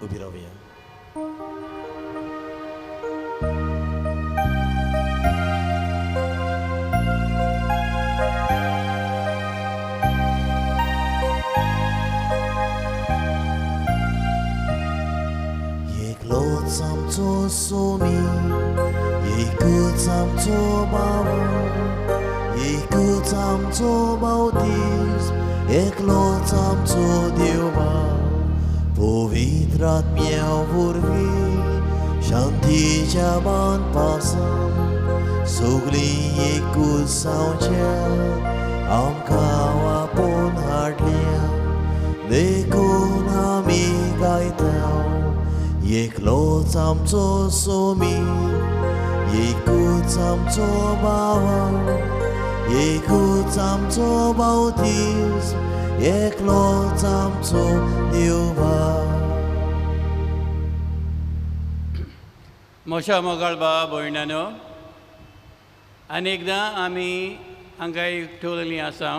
उबी रावया. एकलोच आमचो सोमी, एकूच आमचो बाबा, एकूच आमचो बावतीस, एकलोच आमचो देवा, पवित्र आत्म्या वरवीं शांतीच्या बांदपासान सगळीं एकूच जावच्या आमकां आपोवन हाडल्या, देखून आमी गायता. एकलोच आमचो सोमी, एकूच आमचो बाबा, एकूच आमचो बावतीस, एकलोच आमचो देवा. म्हज्या मोगाळ भाव भयणानो, आनी एकदां आमी हांगा एकठवलेलीं आसा.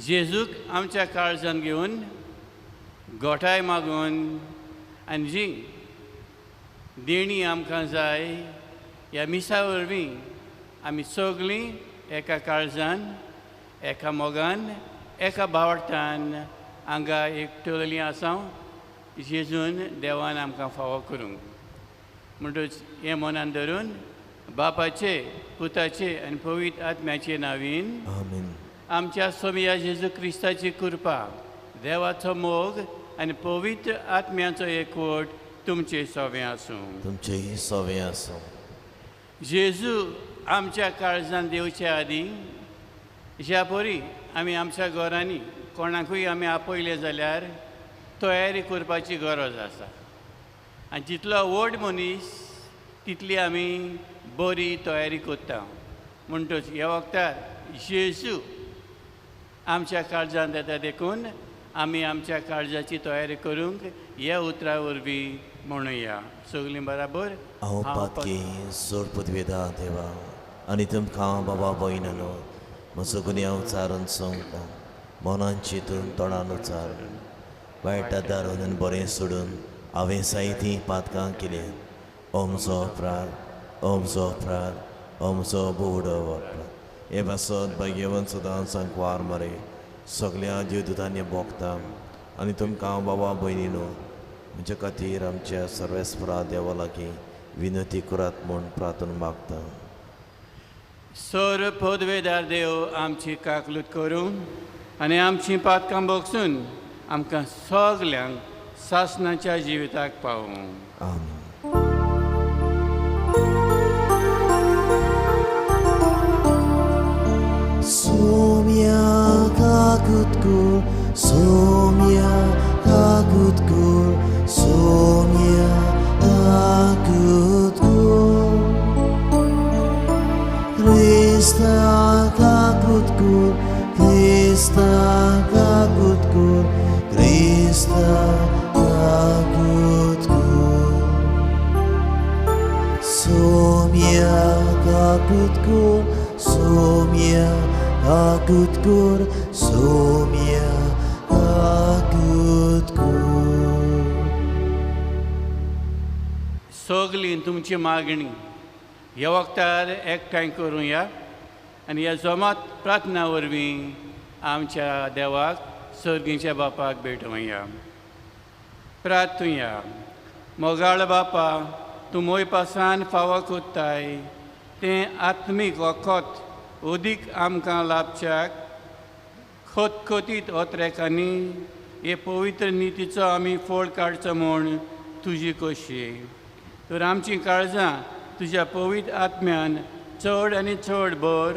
जेजूक आमच्या काळजान घेवन गोठाय मागून आनी जी देणी आमकां जाय ह्या मिसा वरवीं आमी सगळीं एका काळजान, एका मोगान, एका भावार्थान हांगा एकठवलेलीं आसा. जेजून देवान आमकां फावो करूंक म्हणटच हें मनान धरून बापाचे, पुताचे आनी पवित्र आत्म्याचे नांवीन आमेन. आमच्या सोमया जेजू क्रिस्ताची कृपा, देवाचो मोग आनी पवित्र आत्म्याचो एकवट तुमचे सवें आसूं. तुमचेय सवें आसूं. जेजू आमच्या काळजान देवचे आदीं ज्या परी आमी आमच्या घरांनी कोणाकूय आमी आपयले जाल्यार तयारी करपाची गरज आसा, आनी जितलो व्हड मनीस तितली आमी बरी तयारी करता. म्हणटच ह्या वखदार जेजू आमच्या काळजान येता, देखून आमी आमच्या काळजाची तयारी करूंक ह्या उतरा वरवीं म्हणुया. सगळीं बराबर. हांव पातकी सोड पदवेदा देवा, आनी तुमकां बाबा भयणानो म्हजो गुन्यांव उचारून सांगता. मनान चिंतून तोंडान उचारून वायट दारून आनी बरें सोडून हांवें जायतीं पातकां केलीं. ओमचो अपराध, ओमचो अपराध, ओमचो बोवडो अपराध. हे पासत भाग्यवंत सदां सांकवार मरे सगळ्या देवदूतांनी भोगता, आनी तुमकां बाबा भयणीनो म्हज्या खातीर आमच्या सर्वेस्परा देवा लागीं विनंती करात म्हूण प्रार्थना मागता. सर पदवेदार देव आमची काकलूत करूं आनी आमची पातकां बगसून आमकां सगल्यांक सासणाच्या जिविताक पावूं. आमेन. Somia kakutkur, somia kakutkur, somia kakutkur. Krista kakutkur, Krista kakutkur, Krista kakutkur. Somia kakutkur, somia kakutkur, somia kakutkur. सगळीं तुमची मागणी ह्या वखदार एकठांय करुया आनी ह्या जमात प्रार्थना वरवीं आमच्या देवाक, सर्गीच्या बापाक भेटोवया. प्रार्थुया. मोगाळ बापा, तूं मोयपासान फावो कोत्ताय तें आत्मीक वखद अदीक आमकां लाभच्याक खतखतीत ओत्रेकांनी हे पवित्र नितीचो आमी फोड काडचो म्हूण तुजी कशी. तर आमचीं काळजां तुज्या पवित्र आत्म्यान चड आनी चड भर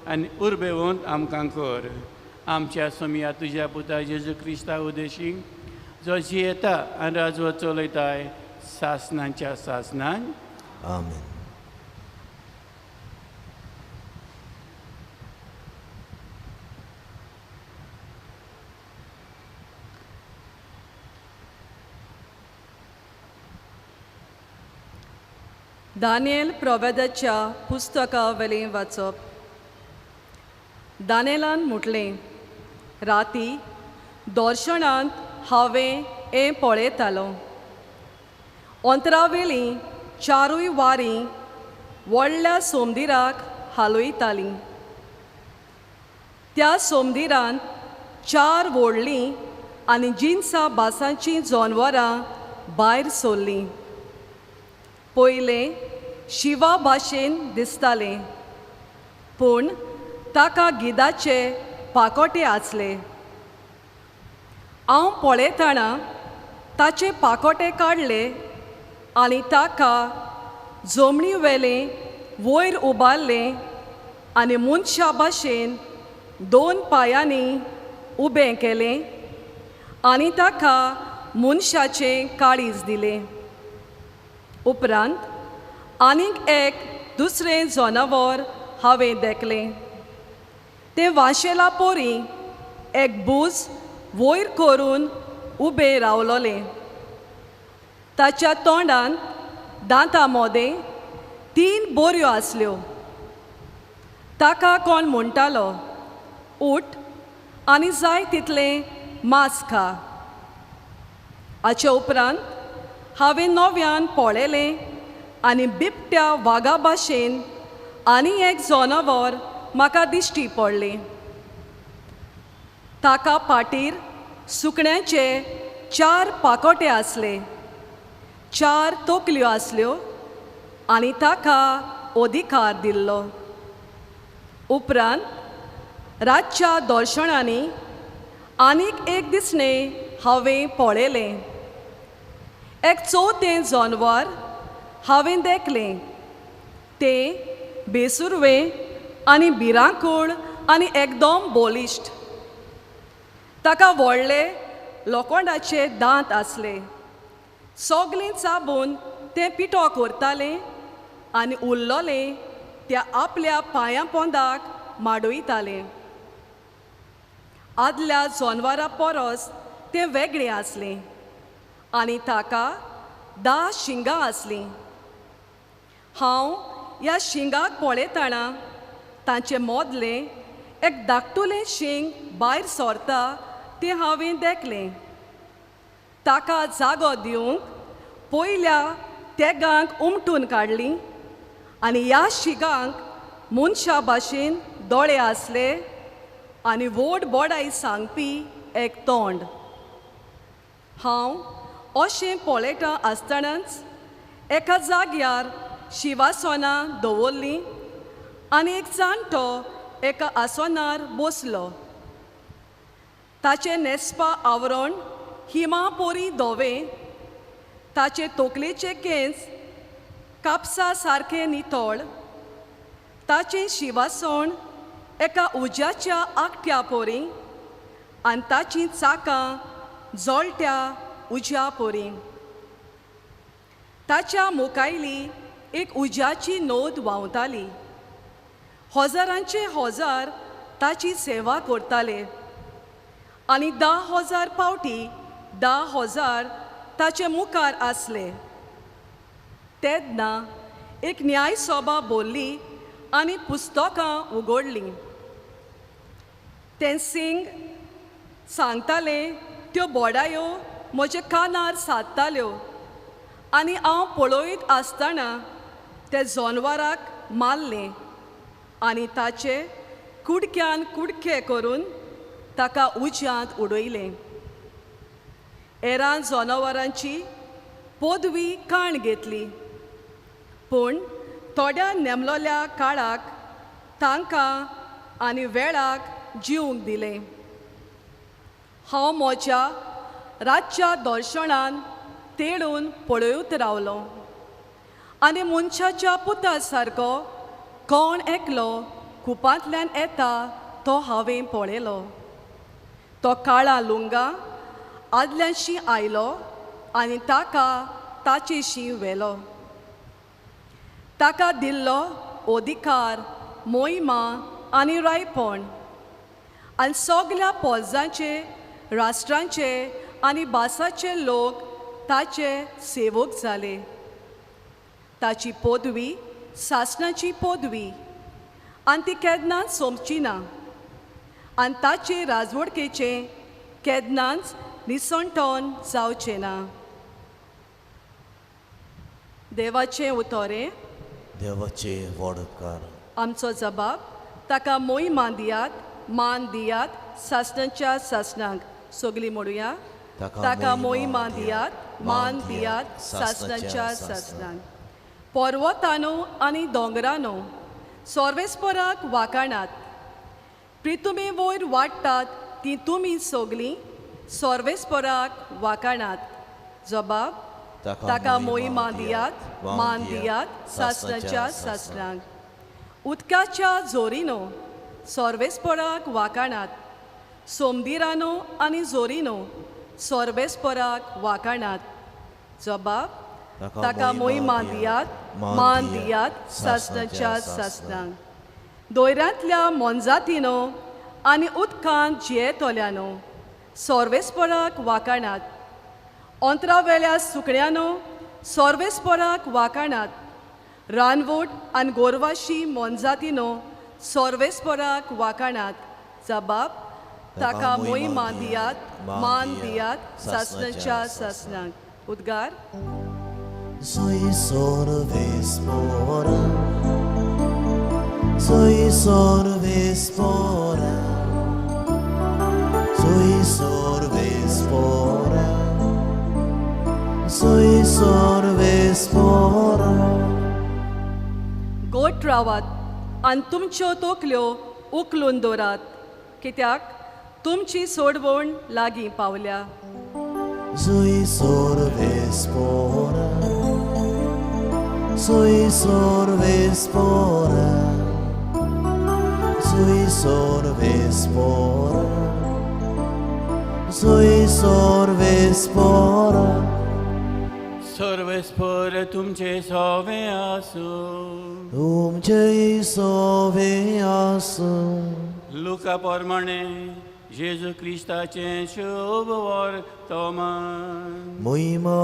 आनी उर्बेवंत आमकां कर. आमच्या सोमया तुज्या पुता जेजू क्रिस्ता उदेशी जो जियेता आनी राजवट चलयताय सासणाच्या सासणान. आमेन. दानियल प्रोवेदाच्या पुस्तका वेलें वाचप. दानियलान म्हटलें, राती दर्शनांत हांवें हें पळयतालो. अंतरावेलीं चारूय वारीं व्हडल्या सोमदिराक हालयतालीं. त्या सोमदिरांत चार व्हडलीं आनी जिनसा भासांचीं जनवरां भायर सरलीं. पयलें शिवा भाशेन दिसतालें, पूण ताका गिदाचे पाकोटे आसले. हांव पळयतना ताचे पाकोटे काडले आनी ताका जमनी वेलें वयर उबारलें आनी मनशा भाशेन दोन पांयांनी उबें केलें आनी ताका मनशाचें काळीज दिलें. उपरांत आनीक एक दुसरें जनावर हांवें देखलें. तें वाशेला पोरी एक बूज वयर करून उबें रावलोलें. ताच्या तोंडांत दांतां मोदें तीन बोऱ्यो आसल्यो. ताका कोण म्हणटालो, उठ आनी जाय तितलें मांस खा. हाचे उपरांत हांवें नव्यान पळयलें आनी बिबट्या वागा भाशेन आनी एक जनावर म्हाका दिश्टी पडलें. ताका पाटीर सुकण्याचे चार पाकोटे आसले, चार तकल्यो आसल्यो आनी ताका अधिकार दिल्लो. उपरांत रातच्या दर्शनांनी आनीक एक दिसणें हांवें पळयलें. एक चवथें जनवर हांवें देखलें. तें बेसुरवें आनी भिरांकूळ आनी एकदम बलिश्ट. ताका व्हडले लोखंडाचे दांत आसले. सगळें चाबून तें पिठो करतालें आनी उरलोलें त्या आपल्या पांयां पोंदाक माडयतालें. आदल्या जनवरा परस तें वेगळें आसलें आनी ताका 10 शिंगां आसलीं. हांव ह्या शिंगाक पळयतना तांचे मोदलें एक धाकटुलें शींग भायर सरता तें हांवें देखलें. ताका जागो दिवंक पयल्या तेगांक उमटून काडलीं आनी ह्या शिगांक मनशा भाशेन दोळे आसले आनी व्हड बोडाय सांगपी एक तोंड. हांव अशें पळयता आसतनाच एका जाग्यार शिवासनां दवरलीं आनी एक जाणटो एका आसनार बसलो. ताचें न्हेसपा आवरण हिमा पोरी धवें, ताचे तकलेचे केंस कापसा सारकें नितळ, ताचें शिवासण एका उज्याच्या आकट्या पोरी आनी ताचीं चाकां जळट्या उज्या पोरी. ताच्या मुखायली एक उज्याची नोद व्हांवताली. हजारांचे हजार ताची सेवा करताले आनी 10,000 पावटी 10,000 ताचे मुखार आसले. तेन्ना एक न्यायसभा भरली आनी पुस्तकां उगडलीं. तें सिंग सांगतालें त्यो बोडायो म्हज्या कानार सादताल्यो आनी हांव पळयत आसतना ते जनवराक मारलें आनी ताचे कुडक्यान कुडके करून ताका उज्यांत उडयलें. हेरां जनावरांची पदवी काण घेतली, पूण थोड्या नेमलोल्या काळाक तांकां आनी वेळाक जिवंक दिलें. हांव म्हज्या रातच्या दर्शनान तेळून पळयत रावलो आनी मनशाच्या पुता सारको कोण एकलो कुपांतल्यान येता तो हांवें पळयलो. तो काळा लुंगा आदल्याशी आयलो आनी ताका ताचेशी व्हेलो. ताका दिल्लो अधिकार, मोहिमा आनी रायपण आनी सगल्या पोजांचे, राष्ट्रांचे आनी भासाचे लोक ताचे सेवक जाले. ताची पदवी सासणाची पदवी आनी ती केन्नाच सोंपची ना आनी ताचे राजवडकेचें केन्नाच निसणटोन जावचें ना. देवाचें उतोरें. देवाचे व्हड उपकार. आमचो जबाब ताका मोहिमा दियात, मान दियात सासणाच्या सासणांक. सगळीं म्हणुया, ताका मोहिमा दियात, मान दियात सासणाच्या सासणांक. पर्वतानो आनी दोंगरानो सर्वेस्पराक वाकाणात, प्रितुमे वयर वाडटात ती तुमी सगळीं सर्वेस्पराक वाकाणात. जबाब ताका मोहिमा दियात, मान दियात सासणाच्या सासणांक. उदकाच्या जोरीनो सर्वेस्पराक वाकाणात, सोमदिरानो आनी जोरीनो सर्वेस्पराक वाकाणात. जबाब ताका मोहिमा दियात, मान दियात सासणाच्या सासणांक. दोयरांतल्या मोनजातीनो आनी उदकांत जियेतल्यानो सर्वेस्पराक वाकाणात, अंतरावेल्या सुकण्यानो सर्वेस्पराक वाकाणात, रानवट आनी गोरवाशी मोनजातीनो सर्वेस्पराक वाकाणात. जबाब ताका मोहिमा दियात, मान दियात सासणाच्या सासणांक. उद्गार. Soy sorvespora, soy sorvespora, soy sorvespora, soy sorvespora. गोट रावात आनी तुमच्यो तोकल्यो उखलून दवरात, कित्याक तुमची सोडवण लागीं पावल्या. Soy sorvespora, soy sorvespora, soy sorvespora, soy sorvespora. सर्वेस्पर तुमचे सोवे आसूं. तुमचे सोवे आसूं. लुका प्रमाणे जेजू क्रिस्ताचें शुभ वर्तमान. मोहिमा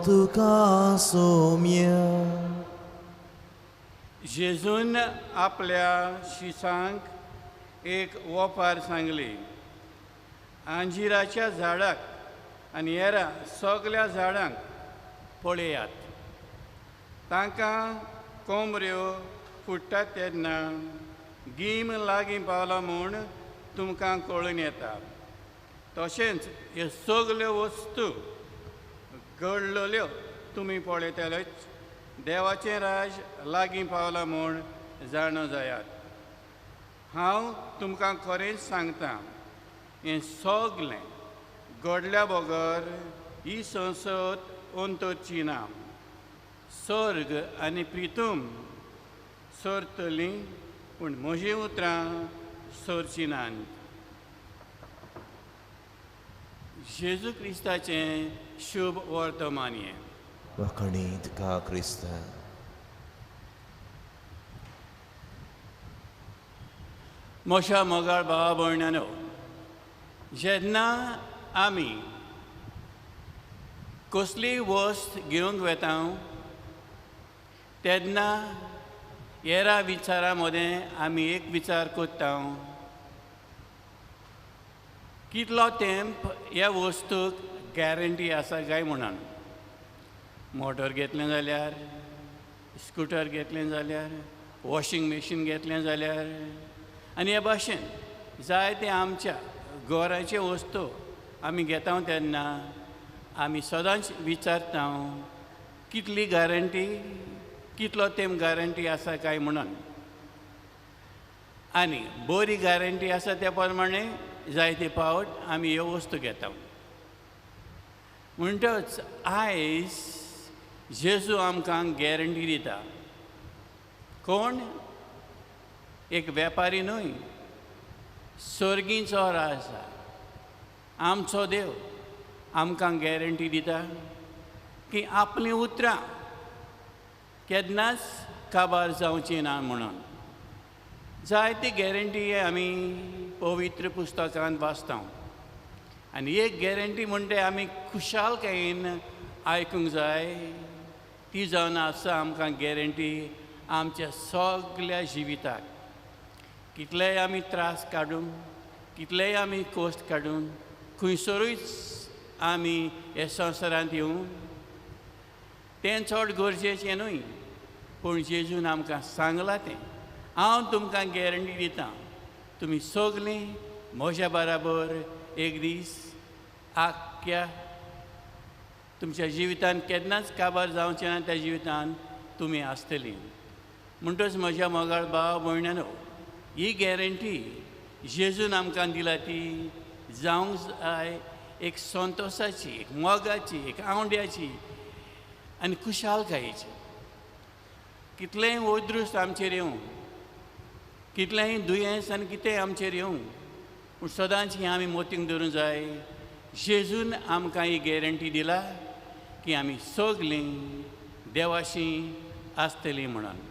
तुका सोम्या. जेजून आपल्या शिसांक एक ओपार सांगली, आंजिराच्या झाडाक आनी हेरा सगल्या झाडांक पळयात, तांकां कोमऱ्यो फुट्टात तेन्ना गीम लागीं पावला म्हूण तुमकां कळून येता. तशेंच ह्यो सगल्यो वस्तू घडलेल्यो तुमी पळयतलेच देवाचें राज लागीं पावलां म्हूण जाणा जायात. हांव तुमकां खरेंच सांगता, हें सगलें घडल्या बगर ही संसद अंतरची ना. सर्ग आनी प्रितूम सरतलीं, पूण म्हजीं उतरां सरचीं नात. जेजू क्रिस्ताचें शुभ वर्तमान हें. वाखणी तुका क्रिस्ता. म्हज्या मोगाळ भावा भयणांनो, जेन्ना आमी कसलीय वस्त घेवंक वेता तेन्ना हेरा विचारा मदें आमी एक विचार करता, कितलो तेंप ह्या वस्तूक गॅरंटी आसा काय म्हणून. मोटर घेतलें जाल्यार, स्कुटर घेतलें जाल्यार, वॉशिंग मशीन घेतलें जाल्यार, आनी हे भाशेन जायते आमच्या घराचे वस्तू आमी घेता तेन्ना आमी सदांच विचारता कितली गॅरंटी, कितलो तेंप गॅरंटी आसा काय म्हणून. आनी बरी गॅरंटी आसा त्या प्रमाणे जायते फावट आमी ह्यो वस्तू घेता. म्हणटच आयज जेजू आमकां गॅरंटी दिता. कोण? एक वेपारी न्हय, सर्गीचो राजा आमचो देव आमकां गॅरंटी दिता की आपलीं उतरां केन्नाच काबार जावचीं ना म्हणून. जायती गॅरंटी आमी पवित्र पुस्तकांत वाचता आनी एक गॅरंटी म्हणटा आमी खुशालकायेन आयकूंक जाय, ती जावन आसा आमकां गॅरंटी आमच्या सगल्या जिविताक. कितलेय आमी त्रास काडून, कितलेय आमी कश्ट काडून, खंयसरूय आमी हे संवसारांत येवं तें चड गरजेचें न्हय, पूण जेजून आमकां सांगलां तें. हांव तुमकां गॅरंटी दितां, तुमी सगलीं म्हज्या बराबर एक दीस आख्ख्या तुमच्या जिवितान केन्नाच काबार जावचें ना, त्या जिवितान तुमी आसतलीं. म्हणटच म्हज्या मोगाळ भाव भयणांनो, ही गॅरंटी जेजून आमकां दिला ती जावंक जाय एक संतोशाची, एक मोगाची, एक आवड्याची आनी खुशालकायेची. कितलेंय अदृश्ट आमचेर येवं, कितलेंय दुयेंस आनी कितेंय आमचेर येवं, पूण सदांच हें आमी मोतींक धरूंक जाय. जेजून आमकां ही गॅरंटी दिला की आमी सगलीं देवाशी आसतलीं म्हणून.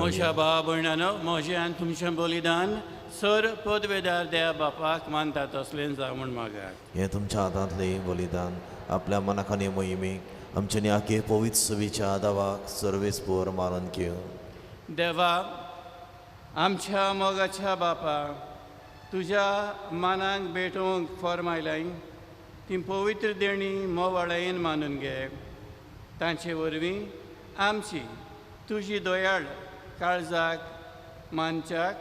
म्हज्या भाव भयणांनो, म्हजें आनी तुमचें बलिदान सर पदवेदार देवा बापाक मानता तसलें जावं म्हूण मागात. हें तुमच्या हातांतलें बलिदान आपल्या मनाक आनी मोहिमेक आमच्या आखे पवित्र सवीच्या दावाक सर्वेस पोर मारून घेवन. देवा आमच्या मोगाच्या बापा, तुज्या मानाक भेटोवंक फॉर्मायलाय ती पवित्र देणी मोवाळायेन मानून घे. तांचे वरवीं आमची तुजी दयाळ काळजाक मानच्याक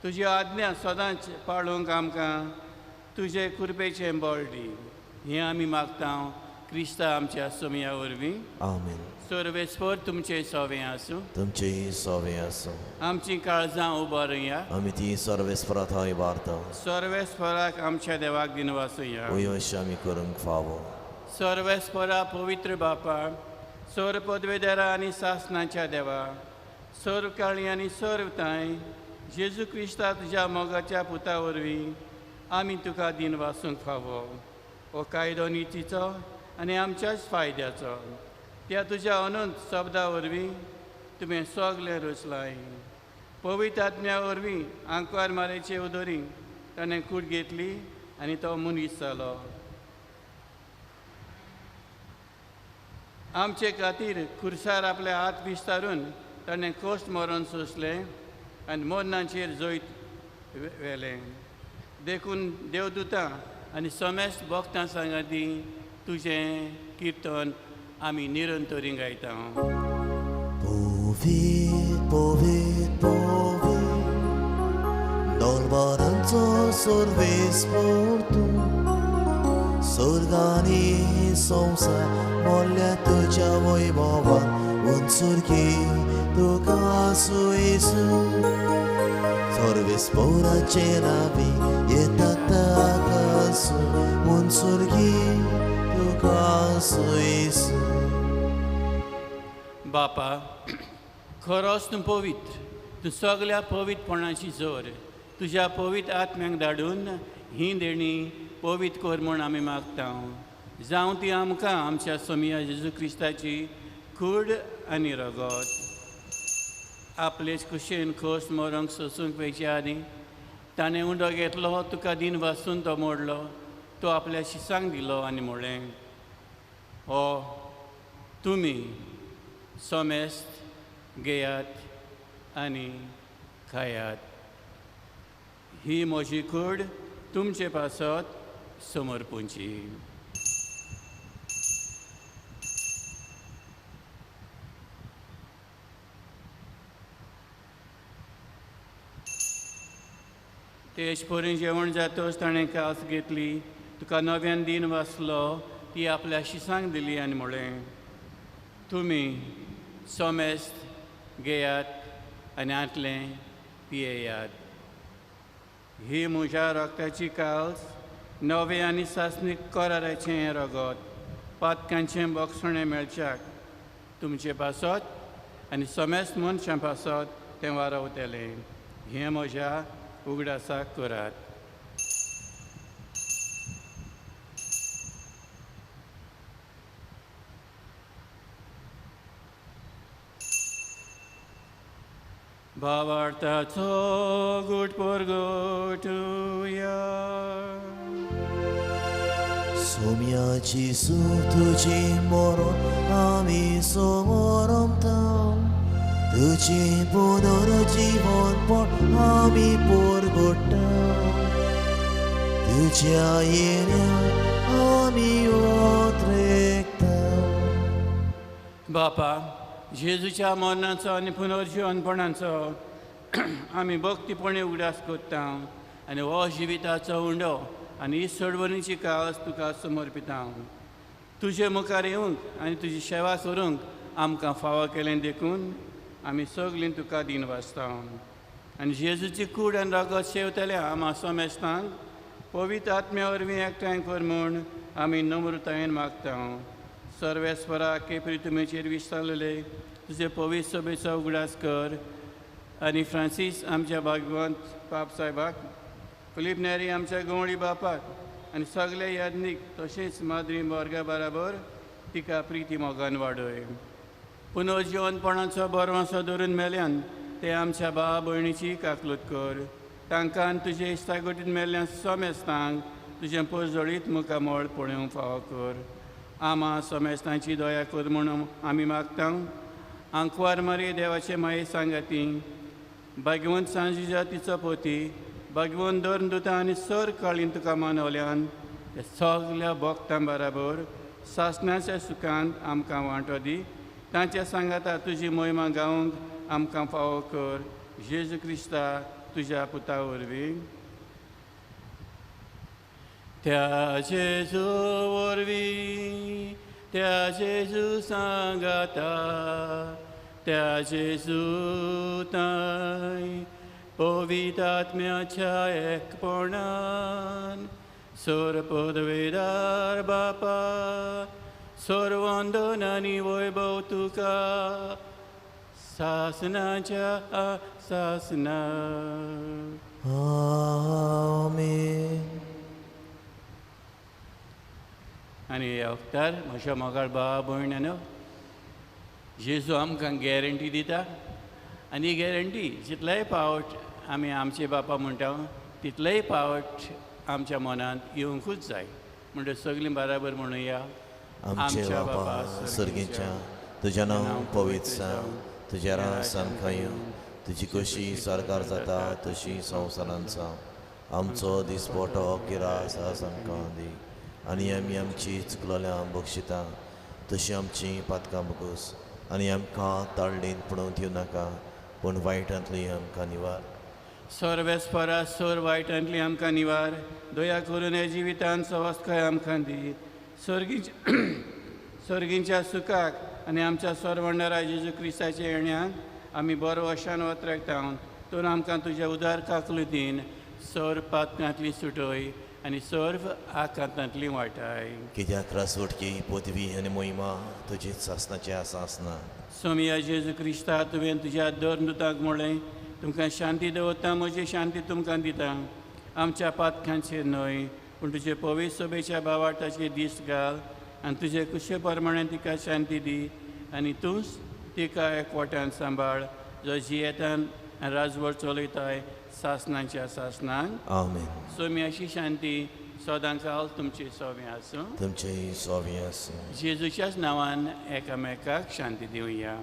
तुजी आज्ञा सदांच पाळूंक आमकां तुजे कृपेचें बळ दी. हें आमी मागता क्रिस्ता आमच्या सोमया वरवीं. आमेन. सर्वेस्पर तुमचें सोवें आसूं, तुमचें सोवें आसूं. आमचीं काळजां उबारुया, आमी ती सर्वेस्परा थंय उबारता. सर्वेस्पराक आमच्या देवाक दिनवासुया, अशें आमी करूंक फावो. सर्वेस्परा पवित्र बापा, सर्व पदवेदारा आनी सासनाच्या देवा, सर्व काळी आनी सर्व तांय जेजू क्रिस्ता तुज्या मोगाच्या पुता वरवीं आमी तुका दिनवासूंक फावो. हो कायदो नितीचो आनी आमच्याच फायद्याचो. त्या तुज्या अनंत शब्दा वरवीं तुवें सगळें रचलाय. पवित्र आत्म्या वरवीं आंकवार मारेचे उदरी ताणें कूट घेतली आनी तो मनीस जालो. आमचे खातीर खुर्सार आपले हात विस्तारून ताणें कश्ट मरण सोंसलें आनी मरणाचेर जैत व्हेलें. देखून देवदुतां आनी समेस्त भक्तां सांगाती तुजें किर्तन आमी निरंतरी गायता. पवित्र पवित्र पवित्र दरबारांचो सर्वेस्पर तूं, स्वर्गानी संवसार मोडल्या तुज्या वैभवान उंचुरकी तुका आसूं येसू. सर्वेस्पराचे नांवी येता ताका मुनसुर्गी तुका सुयसू. बापा, खरोच तूं पवित्र, तूं सगल्या पवित्रपणाची जोर. तुज्या पवित्र आत्म्यांक धाडून ही देणी पवित्र कर म्हूण आमी मागता. जावं ती आमकां आमच्या सोमिया जेजू क्रिस्ताची कूड आनी रगत. आपलेच कुशेन खोस मरोंक सोसूंक वयचे आदी ताणें उंडो घेतलो, तुका दिन वासून तो मोडलो, तो आपल्या शिसांक दिलो आनी म्हणलें, हो तुमी सोमेस्त घेयात आनी खायात, ही म्हजी कूड तुमचे पासत समर्पूंची. तेज परी जेवण जातच ताणें कास घेतली, तुका नव्यान दिन वाचलो, ती आपल्या शिसांक दिली आनी म्हणलें, तुमी सोमेस्त घेयात आनी आंतलें पियेयात, ही म्हज्या रक्ताची काल्स, नवें आनी सासणीक कराराचें हें रगत, पातकांचें बक्षणें मेळच्याक तुमचे पासत आनी समेस्त मनशां पासत तें वारवतलें. हें म्हज्या उगडासाक करात. भावार्थाचो गुट परगटुया. सोम्याची सू तुजी मरण आमी समोरमता, तुजी पुनर्जीवनपण आमी परगट्टा, तुज्या येण्या आमी ओत्रेकता. बापा, जेजूच्या मरणाचो आनी पुनर्जीवनपणाचो आमी भक्तीपणे उगडास करता आनी हो जिविताचो उंडो आनी ही सोडवणीची काळज तुका समर्पिता. तुजे मुखार येवंक आनी तुजी सेवा करूंक आमकां फावो केलें देखून आमी सगळीं तुका दिन वाचता. आनी जेजूची कूड आनी रगत शेवतल्या आमा समेस्तांक पवित्र आत्म्या वरवीं एकठांय कर म्हूण आमी नम्रतायेन मागता. सर्वेस्परा केपरी तुमेचेर विस्तारलेले तुजे पवित्र सभेचो उगडास कर आनी फ्रांसीस आमच्या भागवंत पाप साहेबाक, फिलीप नेरी आमच्या गवळी बापाक आनी सगळे याज्ञीक तशेंच माद्री वर्गा बराबर तिका प्रिती मोगान वाडय. पुनर्जिवनपणाचो बरवासो धरून मेल्यान ते आमच्या भाव भयणीची काकलूत कर. तांकां तुजे इश्टागोटीन मेल्ल्या समेस्तांक तुजें पोरजोळीत मुखामळ पळोवंक फावो कर. आमा समेस्तांची दया कर म्हणून आमी मागता. आंकवार मारी देवाचे माये सांगाती, भाग्यवंत सांजुजा तिचो पोती, भाग्यवंत धरून दुता आनी सर काळीन तुका मानवल्यान सगल्या भक्तां बराबर सासणाच्या सुखांत आमकां वांटो दी. तांच्या सांगाता तुजी मोहिमा गावंक आमकां फावो कर. जेजू क्रिस्ता तुज्या पुता वरवीं. त्या जेजू वरवीं, त्या जेजू सांगाता, त्या जेजू ताय पवित्र आत्म्याच्या एकपणान सोर पदवेदार बापा, सर्वंदन आनी वैभव तुका सासनाच्या सासना. आमेन. आनी ह्या वखतार म्हज्या मोगाळ भाव भयणानो, जेजू आमकां गॅरंटी दिता आनी ही गॅरंटी जितलेय पावट आमी आमचे बापा म्हणटा तितलेय पावट आमच्या मनांत येवंकूच जाय. म्हणटकीर सगळीं बराबर म्हणुया. आमच्या बापा सर्गीच्या, तुजें नांव पवित्र जावं, तुजें राज आमकां येवं, तुजी कशी सरकार जाता तशी संवसारांत जावं. आमचो दिसपटो किरास आज आमकां दी आनी आमी आमची चुकलोल्या बक्षिता तशी आमची पातकां बगोस आनी आमकां ताळणींत पडोवंक दिवं नाका, पूण वायटांतली आमकां निवार. सर्वेस्परा सोर वायटांतली आमकां निवार, दया करून हे जिवितान सवस्तकाय आमकां दी. सर्गींच्या सुखाक आनी आमच्या सर्वंडरा जेजू क्रिस्ताच्या येण्याक आमी बरो वशान वतरेकता. तर आमकां तुज्या उदार काकलुतीन सर पातकांतली सुटय आनी सर्व आकांतांतली वाटाय. कित्याक रासवटकी पदवी आनी मोहिमा तुजीच सासनाची आसा आसना. सोमया जेजू क्रिस्ता, तुवें तुज्या दर दुतांक म्हणलें, तुमकां शांती दवरता, म्हजी शांती तुमकां दिता. आमच्या पातकांचेर न्हय पूण तुजे पवित्र सभेच्या भावार्थाचेर दीस घाल आनी तुजे कुशे प्रमाणे तिका शांती दी आनी तूंच तिका एकवटान सांबाळ, जो जियेतान राजवट चलयताय सासनाच्या सासनाक. आमेन. सोम्याची शांती सदां काल तुमची सोबी आसूं. तुमचेय सोबी आसूं. जेजूच्याच नांवान एकामेकाक शांती दिवया.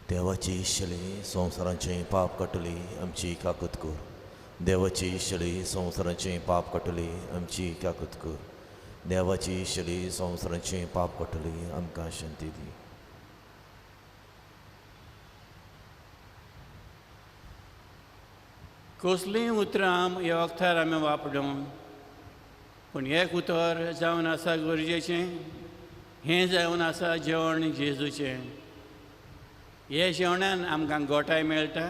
देवाची शली संवसाराचें पाप काडटली आमची काकूत कर. देवाची शली संवसाराचें पाप काडटली आमची काकूत कर. देवाची शली संवसाराचें पाप काडटली आमकां शांती दी. कसलीं उतरां ह्या वखदार आमी वापरूं, पूण एक उतर जावन आसा गरजेचें, हें जावन आसा जेवण जेजूचें. हे जेवणान आमकां गोठाय मेळटा,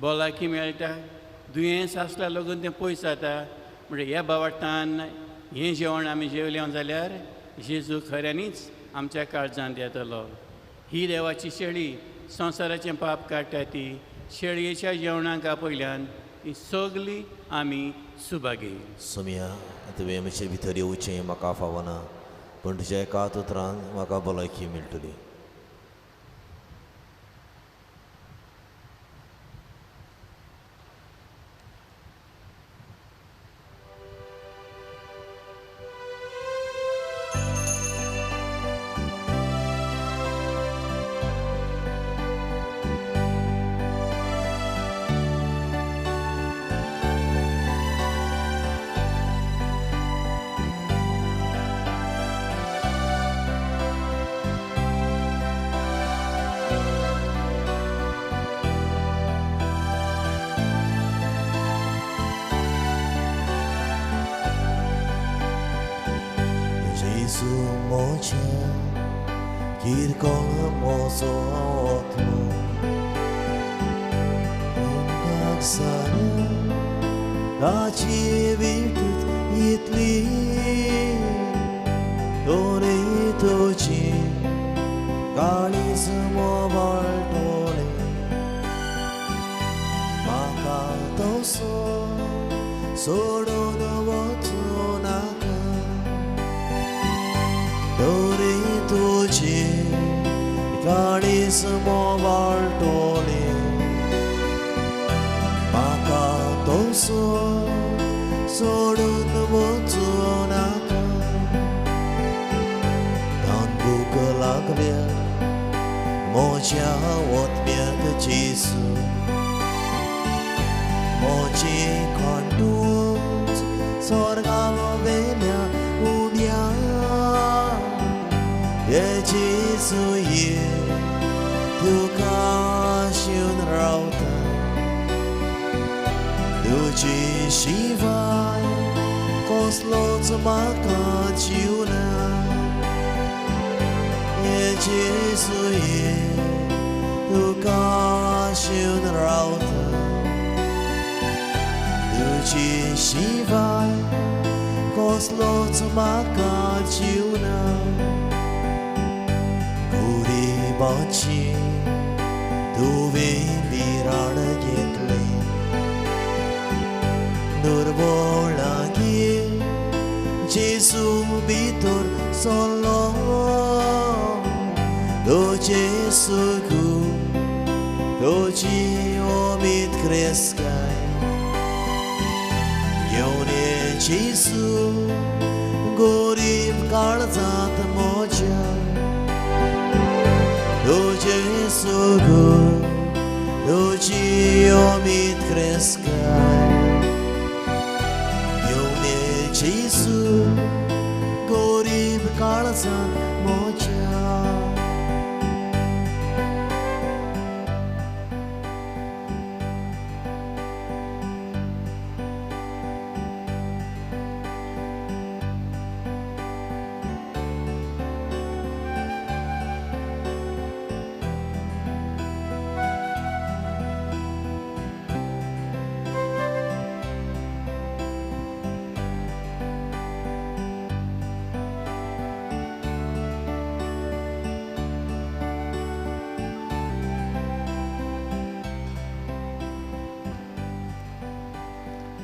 भलायकी मेळटा, दुयेंस आसल्यार लागून तें पयस जाता. म्हणजे ह्या बावटान हें जेवण आमी जेवलें जाल्यार जेजू खऱ्यांनीच आमच्या काळजांत येतलो. ही देवाची शेळी संवसाराचें पाप काडटा ती शेळयेच्या जेवणाक आपयल्यान ही सगळी आमी सुभागी. सोमया, तुवें म्हजे भितर येवचें म्हाका फावना, पूण तुज्या एकाच उतरान म्हाका भलायकी मेळटली.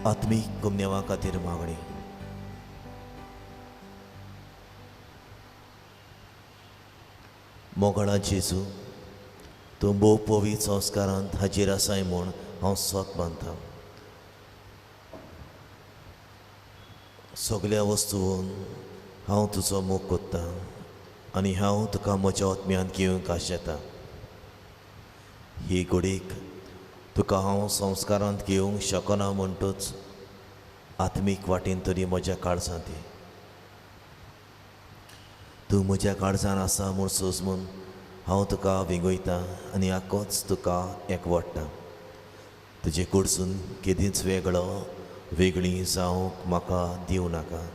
आत्मीक गुमनेवा खातीर मागणी. मोगाळा जेजू, तूं भोव पवित्र संस्कारांत हाजीर आसाय म्हूण हांव स्वत मानता. सगल्या वस्तून हांव तुजो मोग कोत्तां आनी हांव तुका म्हज्या आत्म्यान घेवंक आशेता. ही घडीक तुका हांव संस्कारांत घेवंक शकना म्हणटूच आत्मीक वाटेन तरी म्हज्या काळजांत ये. तूं म्हज्या काळजान आसा म्हूण सोजमून हांव तुका विंगयतां आनी आकोच तुका एकवडटा. तुजे कडसून केदींच वेगळो वेगळी जावंक म्हाका दिवं नाका.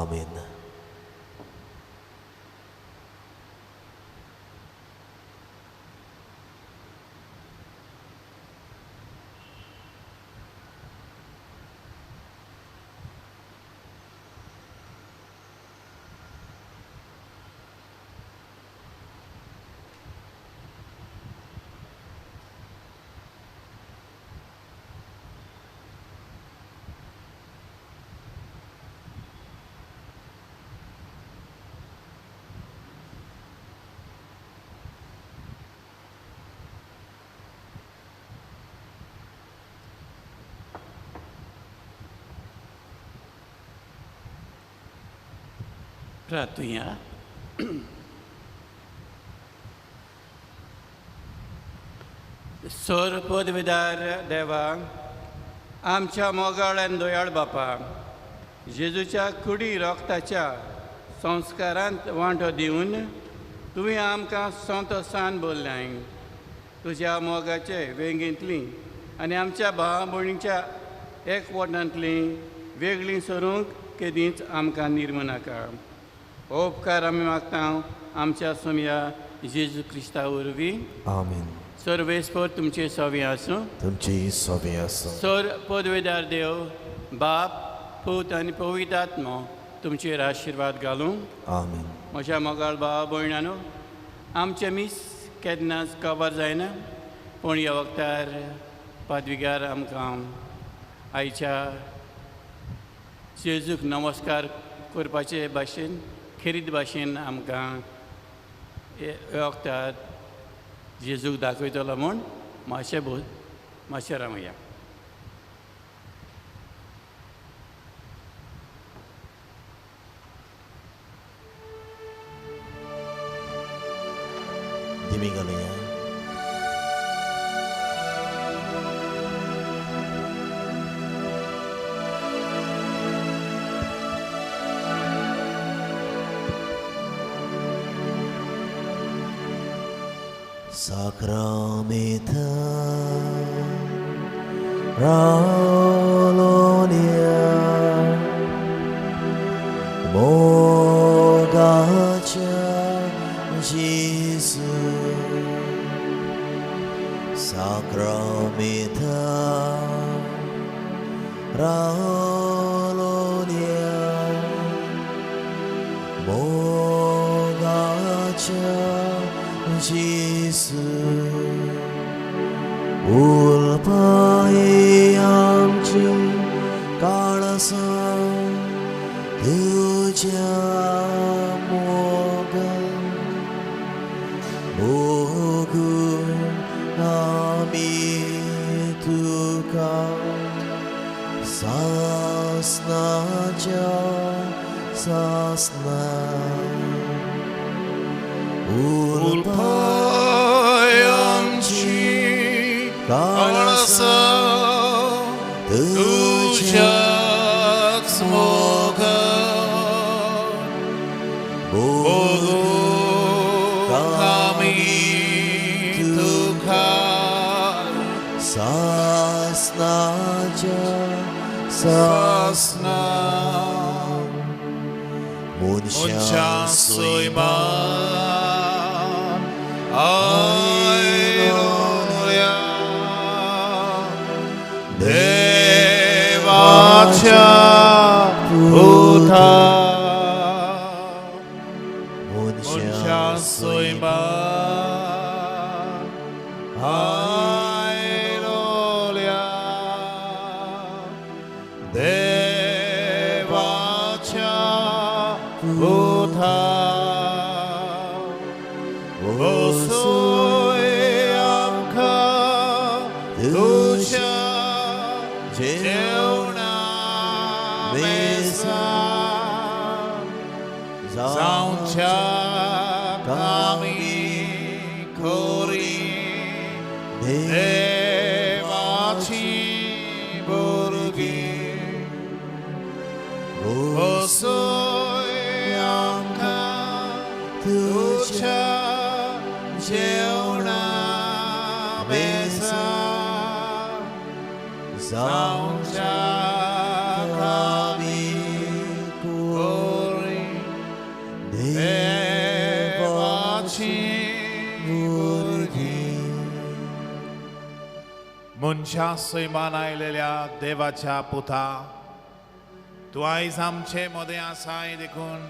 आमेन. प्रार्थुया. सोर पदवीदार देवा, आमच्या मोगाळ आनी दयाळ बापा, जेजूच्या कुडी रोगताच्या संस्कारांत वांटो दिवन तुवें आमकां संतोसान बोल्लाय. तुज्या मोगाचे वेंगेंतली आनी आमच्या भाव भयणीच्या एकवटांतली वेगळीं सरूंक केदींच आमकां निर्मनाका. हो उपकार आमी मागता आमच्या सोमया जेजू क्रिस्ता वरवीं. आमेन. सर्वेस्पर तुमचे सवे आसूं. तुमची सवे आसूं. सर पदवेदार देव बाप पूत आनी पवित्र आत्मो तुमचेर आशिर्वाद घालूं. आमेन. म्हज्या मोगाळ भाव भयणानो, आमचें मीस केन्नाच कबर जायना, पूण ह्या वखदार पादविगार आमकां आयच्या जेजूक नमस्कार करपाचे भाशेन खेरीत भाशेन आमकां ह्या वखदार जेजूक दाखयतलो म्हूण मातशें बोल मातशें रावया. दिमी घालुया. Sacramenta Raulonia Mogacha Jesu Sacramenta Raulonia Mogacha Jesu उलपाय आमची काळसां तुज्या मोगान मोगून आमी तुका सासनाच्या सासना. उलपाय आमची काळसां तुज्याच मोगान मोगून आमी तुका सासनाच्या सासना. मनशां सैमान आयलोल्या देवाच्या पुता. मनशां सैमान आयलोल्या पुता वसोय आमकां तुज्या जेवणा मेजार जावच्या कामी कोरी देवाची भुरगीं वसोय आमकां तुज्या जेवणा मेजार जावच्या कामी कोरी देवाची भुरगीं. मनशा सैमान आयलेल्या देवाच्या पुता, तूं आयज आमचे मदें आसाय देखून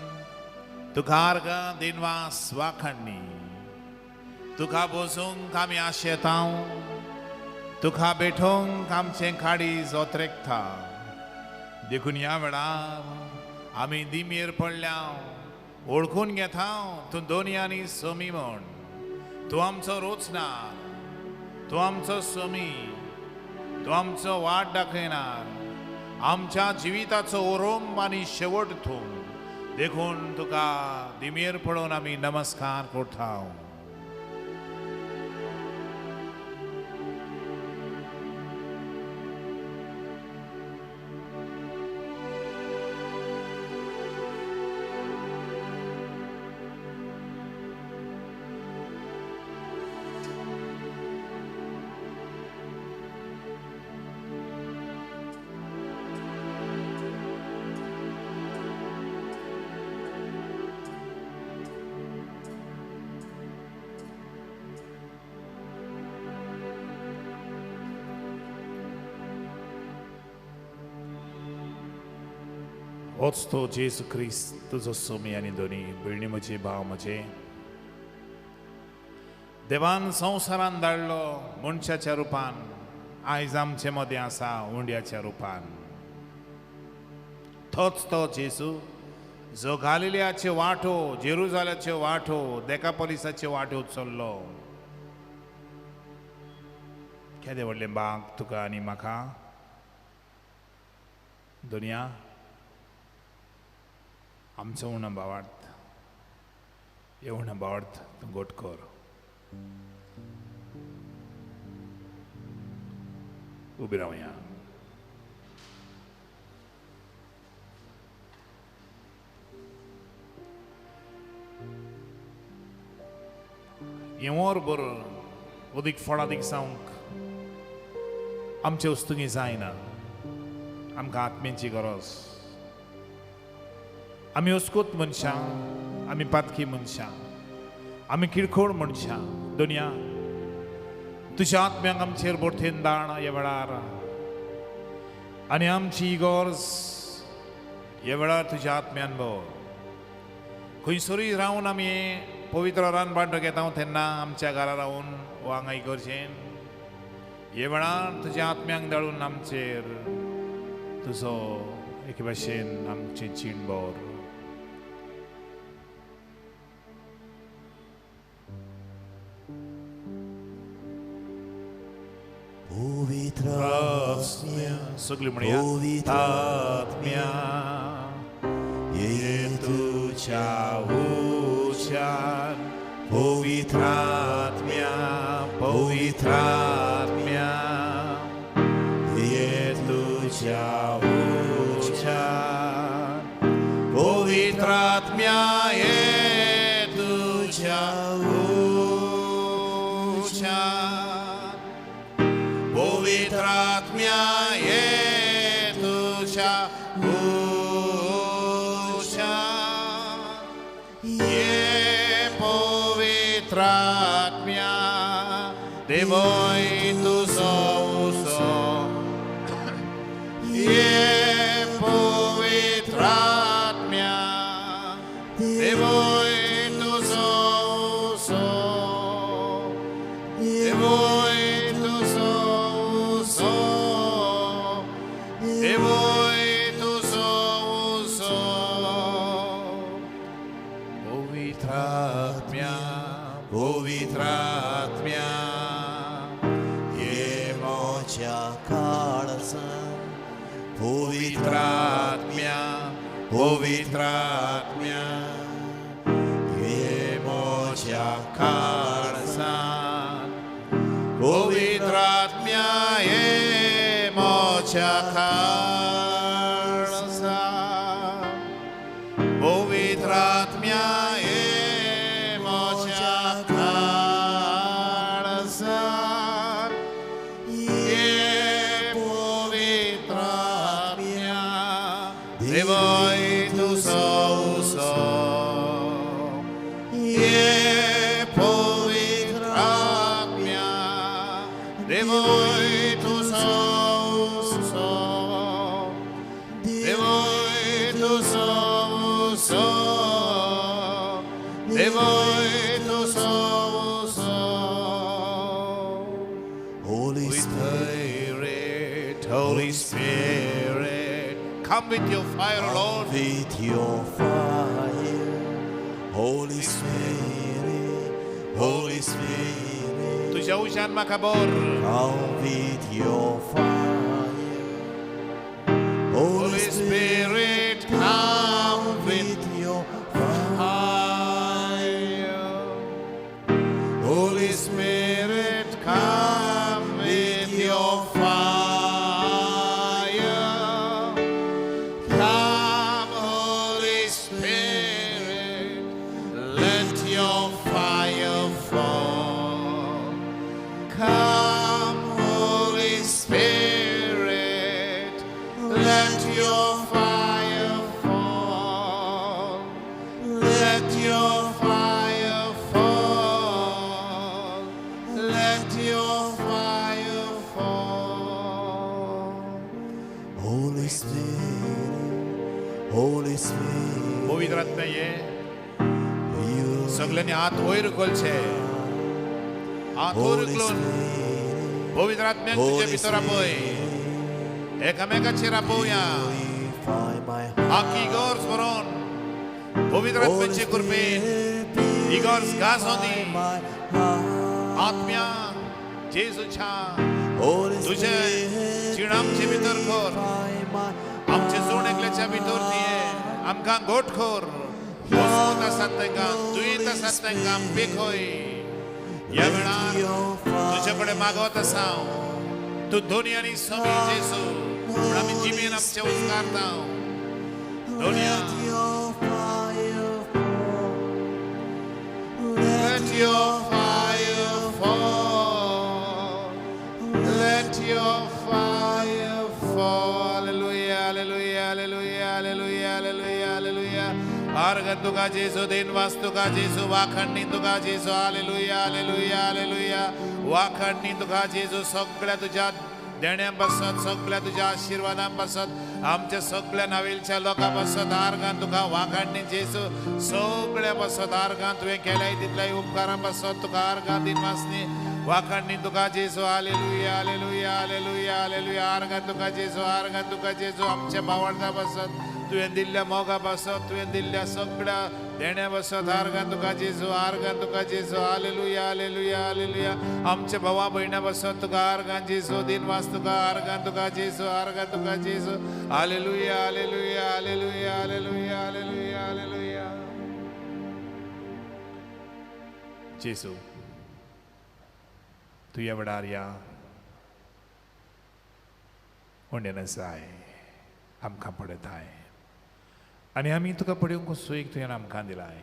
तुका अर्गां दिनवास वाखाणणी. तुका बसूंक आमी आशेता, तुका भेटोवंक आमचें काळीज ओतरेकता. देखून ह्या वेळार आमी दिमेर पडल्या, वळखून घेता तूं दोनी आनी समी म्हण. तूं आमचो रोचणार, तूं आमचो समी, तूं आमचो वाट दाखयणार, आमच्या जिविताचो ओरोंब आनी शेवट तूं. देखून तुका दिमेर पडून आमी नमस्कार करता. होच तो जेजू क्रिस्त तुजो सोमी आनी दोनी भयणी म्हजी, भाव म्हजे. देवान संवसारान धाडलो मनशाच्या रुपान, आयज आमचे मदें आसा उंड्याच्या रुपान. तोच तो जेजू जो गालिलियाच्यो वाटो, जेरुजाल्याच्यो वाटो, देकापोलिसाच्यो वाटो चल्लो. केदें व्हडलें भाग तुका आनी म्हाका दुनिया. आमचो उणो भावार्थ, हे उणो भावार्थ तूं गोट कर. उबी रावया. हें वरभर अदीक फळादीक जावंक आमचे वस्तुंगी जायना, आमकां आत्म्यांची गरज. आमी अस्कूत मनशां, आमी पातकी मनशां, आमी किरकोळ मनशां. दुनिया तुज्या आत्म्यांक आमचेर बोरथेन दाण ह्या वेळार, आनी आमची गरज ह्या वेळार तुज्या आत्म्यान भर. खंयसरूय रावन आमी पवित्र रानबांटो घेता तेन्ना आमच्या घरा रावन वा हांगा इगर्जेन ह्या वेळार तुज्या आत्म्यांक दाळून आमचेर तुजो एके भाशेन आमची जीण भर. पवित्र आत्म्या सगळी म्हणया, पवित्र आत्म्या ये तुझ्या उच्यान, पवित्र आत्म्या, पवित्र आत्म्या ये तुझ्या उच्यान, पवित्र आत्म्या ये तुझ्या उच्यान, पवित्र आत्म्या ये तुझ्या उच्यान, ये पवित्र आत्म्या देवय तुजो उसो, ये पवित्र आत्म्या देवय तुजो उसो, देवय तुजो उसो, देवय तुजो उसो. मोच्या काळजान पवित्र आत्म्या पवित्र आत्म्या ये मोच्या काळजान पवित्र आत्म्या ये मोच्या काळजान पवित्र आत्म्या ये मोच्या काळजान ये पवित्र आत्म्या देवय तुजो उजो ये पवित्र आत्म्या देवय तुजो उजो देवय तुजो उजो देवय तुजो उजो. Holy Spirit, Spirit, Holy Spirit, come with your fire, Lord. With your fire, Holy Spirit, Holy Spirit, तुझ्या उशान म्हाका बोर. Come with your fire, Holy Holy Spirit, come with with your fire, fire. Holy Spirit, come with your fire. Come, Holy Spirit, let your fire fall. Come, Holy Spirit, let your fire fall. Let your fire fall. Let your fire fall. Holy Spirit, Holy Spirit, पवित्र आत्म्या ये you सगळ्यांनी हात वयर उखलचे हात वयर Holy उखलून Spirit, पवित्र आत्म्याक तुजे Holy भितर आपय एकामेकाचेर आपोवया purify my आखी इगर्ज भरोन पवित्र आत्म्याचे कृपेन इगर्ज गाजों दी. my heart. आत्म्या जेजूच्या Holy तुझे Spirit, चिण आमचे भितर कर purify my आमचे जोड एकल्याच्या भितर दिये आमकां गोट कर मजबूत आसात तांकां दुयेंत आसात तांकां बेखय ह्या वेळार तुजे कडेन मागत आसा हांव तूं दोनी आनी समी जेजू पूण आमी जिबेन आमचे उचकारता दोनया. Let your fire fall. Let your fire fall. Let your fire fall. Hallelujah, hallelujah, hallelujah, hallelujah, hallelujah, hallelujah. आर्गन तुका जेजू दिनवास तुका जेजू वाखणणी तुका जेजू हालेलुया हालेलुया हालेलुया वाखणणी तुका जेजू सगळ्या तुझ्या देण्यां पासत सगळ्या तुझ्या आशिर्वादां पासत आमच्या सगळ्या नावेलच्या लोकां पासत आर्गान तुका वाखाणणी जेजू सगळ्या पासत आर्गान तुवें केल्याय तितल्याय उपकारां पासत तुका आर्गान दिनवासनी वाखाणणी तुका जेजू hallelujah hallelujah hallelujah hallelujah argon तुका जेजू आर्गान तुका जेजू आमच्या भावंडा पासत तुवें दिल्ल्या मोगा पासत तुवें दिल्ल्या सगळ्या देण्या पासत आर्गान तुका जेजू आर्गान तुका जेजू हालेलुया हालेलुया हालेलुया आमच्या भावा भयणा पासत तुका आर्गान जेजू दिनवास तुका आर्गान तुका जेजू आर्गान तुका जेजू hallelujah hallelujah hallelujah hallelujah hallelujah hallelujah. जेजू तूं ह्या वेळार या उंडेन जाय आमकां पळयताय आनी आमी तुका पळोवंक सोयीक तुवें आमकां दिलाय.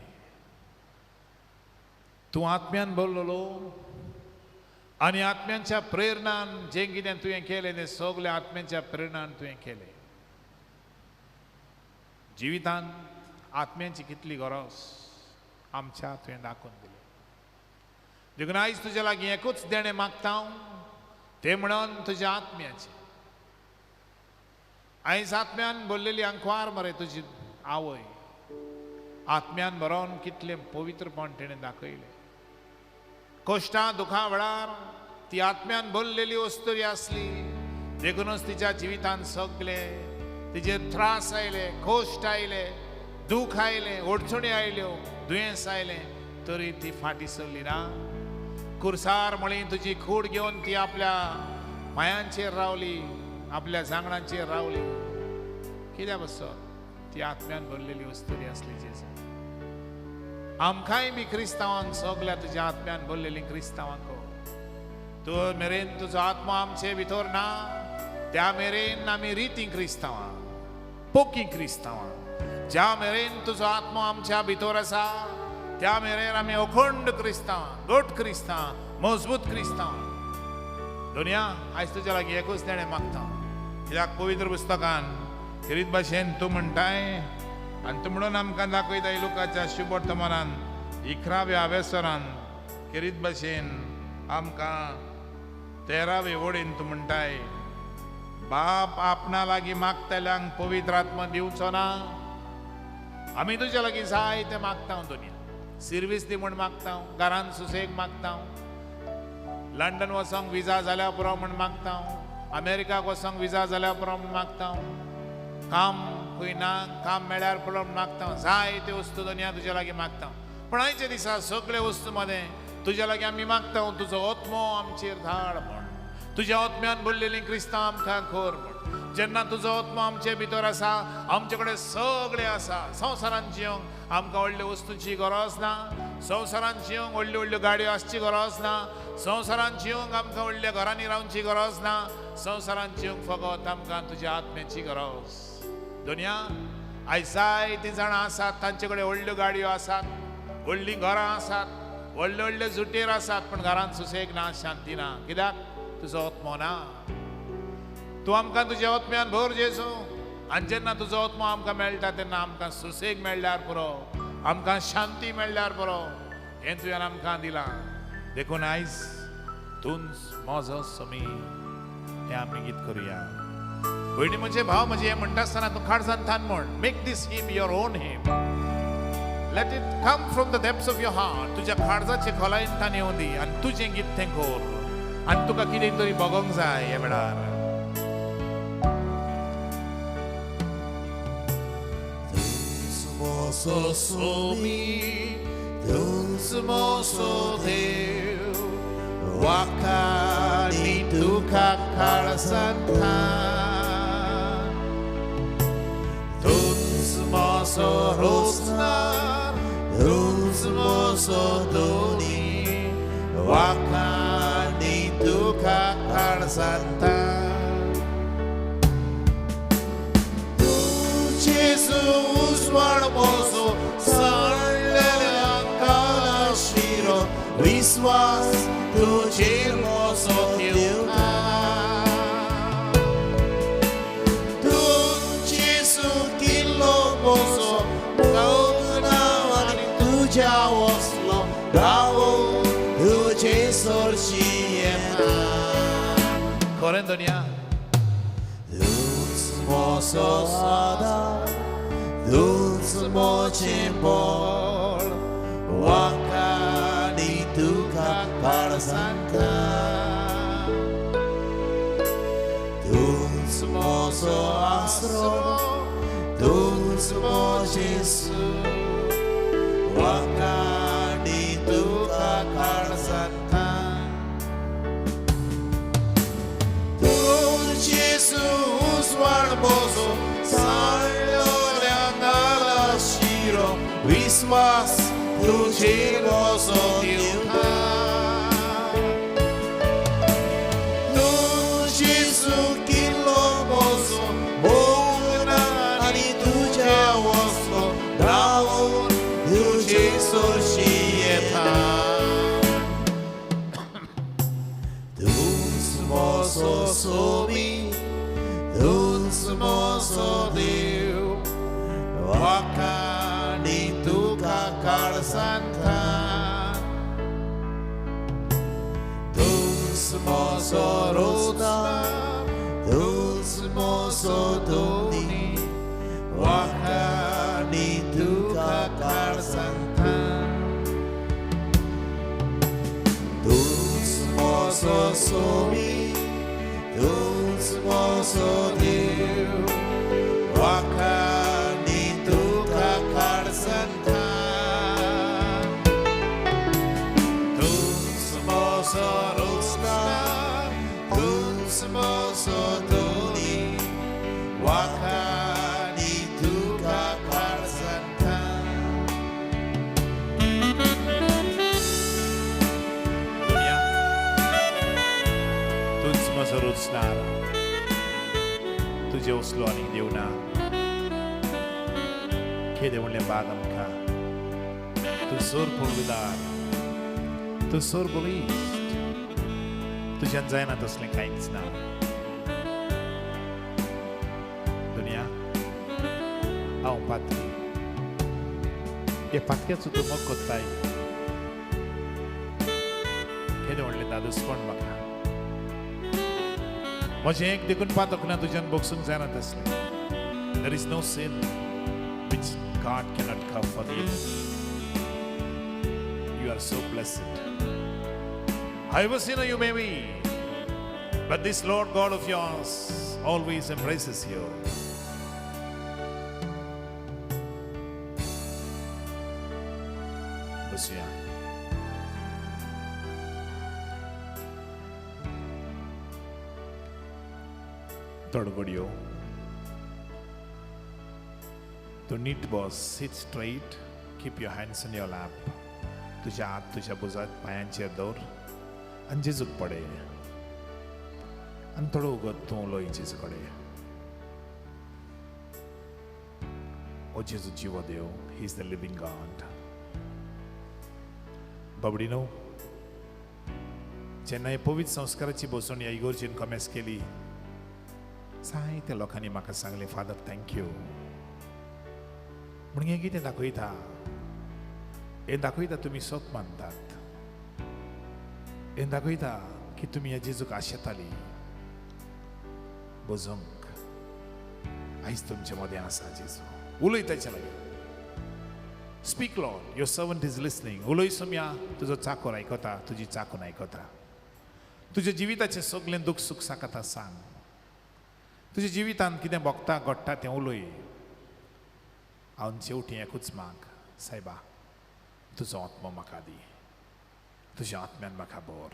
तूं आत्म्यान बोल्लोलो आनी आत्म्यांच्या प्रेरणान जें कितें तुवें केलें तें सगळें आत्म्यांच्या प्रेरणान तुवें केलें. जिवितांत आत्म्यांची कितली गरज आमच्या तुवें दाखोवन दिली. देखून आयज तुज्या लागीं एकूच देणें मागता हांव तें म्हणून तुज्या आत्म्याचें. आयज आत्म्यान बोल्लेली आंकवार मरे तुजी आवय आत्म्यान बरोवन कितलें पवित्रपण तिणें दाखयलें. कश्टां दुखां वेळार ती आत्म्यान बोल्लेली अस्तुरी आसली देखूनच तिच्या जिवितान सगळे तिचेर त्रास आयले कश्ट आयले दूख आयलें अडचणी आयल्यो दुयेंस आयलें तरी ती फाटीं सरली ना. कुर्सार म्हळी तुजी कूड घेवन ती आपल्या पांयांचेर रावली, आपल्या जांगणांचेर रावली. कित्याक बसत ती आत्म्यान भरलेली वस्तुरी आसली जेजू. आमकांय बी क्रिस्तांवांक सगल्या तुज्या आत्म्यान भरलेली क्रिस्तांवांक तूं मेरेन तुजो आत्मो आमचे भितर ना त्या मेरेन आमी रिती क्रिस्तांवां, पोकी क्रिस्तांवां. ज्या मेरेन तुजो आत्मो आमच्या भितर आसा त्या मेरेन आमी अखंड क्रिस्तांव, घट क्रिस्तांव, मजबूत क्रिस्तांव. दुनिया आयज तुज्या लागीं एकूच देणें मागता, कित्याक पवित्र पुस्तकान खेरीत भाशेन तूं म्हणटाय आनी तूं म्हणून आमकां दाखयता लुकाच्या शुभवर्तमानान 11व्या वेसरान खेरीत भाशेन आमकां 13वे वडीन तूं म्हणटाय, बाप आपणा लागीं मागतल्यांक पवित्र आत्मा दिवचो ना. आमी तुज्या लागीं जाय तें मागता दुनिया, सिर्वीस दी म्हूण मागता, घरान सुसेग मागता, लंडन वचोंक विजा जाल्या पुरो म्हूण मागता, अमेरिकाक वचोंक विजा जाल्या पुरो म्हूण मागता, काम खंय ना काम मेळ्यार पुरो म्हूण मागता. जाय त्यो वस्तू दुनिया तुज्या लागीं मागता. पूण आयच्या दिसा सगळे वस्तू मदें तुज्या लागीं आमी मागता तुजो आत्मो आमचेर धाड म्हूण, तुज्या आत्म्यान भरलेलीं क्रिस्तांव आमकां खोर म्हूण. जेन्ना तुजो आत्मो आमचे भितर आसा आमचे कडेन सगळें आसा. संवसारान जिवंक आमकां व्हडल्यो वस्तूंची गरज ना, संवसारान जिवंक व्हडल्यो व्हडल्यो गाडयो आसची गरज ना, संवसारान जिवंक आमकां व्हडल्या घरांनी रावची गरज ना, संवसारान जिवंक फकत आमकां तुज्या आत्म्याची गरज. दुनिया आयज जायतीं जाणां आसात तांचे कडेन व्हडल्यो गाडयो आसात, व्हडलीं घरां आसात, व्हडले व्हडले जुटेर आसात, पूण घरांत सुसेग ना, शांती ना. कित्याक? तुजो आत्मो ना. तूं आमकां तुज्या आत्म्यान भर जेजू, आनी जेन्ना तुजो आत्मो आमकां मेळटा तेन्ना आमकां सुसेग मेळ्ळ्यार पुरो, आमकां शांती मेळ्ळ्यार पुरो, हें तुवें आमकां दिलां. देखून आयज तूंच म्हजो समी हें आमी गीत करुया. भयणी म्हजे, भाव म्हजे, हें म्हणटा आसतना तूं काळजान थान म्हण, make this hymn your own hymn, let it come from the depths of your heart. तुज्या काळजाचे खोलायेन थान येवं दी आनी तुजें गीत तें कर, आनी तुका कितें तरी भोगोंक जाय ह्या वेळार. Mozo somi, tuns mozo Deu, wakani tuka karasanta. Tuns mozo rosna, tuns mozo doni, wakani tuka karasanta. Jesus warmoso sarlele kalashiro viswas tujir mozo tilta. Tu Jesu kilo mozo kauna ani tuja oslo dao tuje sorchiema. Korendonia mozo sada, dulce moche bol, wakani tuka parasanta. Dulce mozo astro, dulce moche su, wakani tuka parasanta. Dulce Jesus warmoso, viswas tujir mozo tilta. Tu Jesu kilo mozo, bona ani tuja oslo, dao tuje sorchieta. Tuns mozo somi, tuns mozo Deu, wakani tuka karsanta. Tuns mozo rosna, tuns mozo doni, wakani tuka karsanta. Tuns mozo somi, tuns mozo Deu, wakani tuka karsanta. Tuns mozo rosna, tuns म्हजो धनी वाखाणी तुका काळजांता. दुनिया तूंच म्हजो रुचणार, तुजे वसलो आनीक देव ना. केदें व्हडलें बाग आमकां, तूं सोर पळदार, तूं सोर बळिश्ट, तुज्यान जायना तसलें कांयच ना. दुनिया हांव पातकी, ह्या पातक्याचो तूं मोग कोत्ताय. केदें व्हडलें दादोसपण म्हाका, म्हजें एक देखून पातक ना, तुज्यान बगसूंक जायना तसलें. There is no sin which God cannot forgive. You are so blessed. However sinner you may be, but this Lord God of yours always embraces you. बसुया. थोडो घडयो तूं नीट बस, sit straight, keep your hands in your lap. तुज्या हात तुज्या बुजात पांयांचेर दवर आनी जेजूक पडय आनी थोडो उगत तूं उलोय जेजू कडेन. ओ जेजू जिवो देव, he is the living God. बाबडी न्हू, जेन्ना हे पवित्र संस्काराची बसवण ह्या इगोर्जेन कॉमेस केली, जायत्या लोकांनी म्हाका सांगलें, फादर thank you. म्हणून हें कितें दाखयता, हें दाखयता तुमी सत मानतात, हें दाखयता की तुमी ह्या जेजूक आशेताली. बजोंक आयज तुमचे मदें आसा जेजू, उलय ताच्या लागीं. Speak Lord, your servant is listening. उलय सोम्या, तुजो चाकोर आयकता, तुजी चाकून आयकता. तुज्या जिविताचें सगळें दुख सूख साकाता सांग. तुज्या जिवितांत कितें भोगता घडटा तें उलय. हांव शेवटी एकूच माग, सायबा तुजो आत्मो म्हाका दी, तुज्या आत्म्यान म्हाका भर.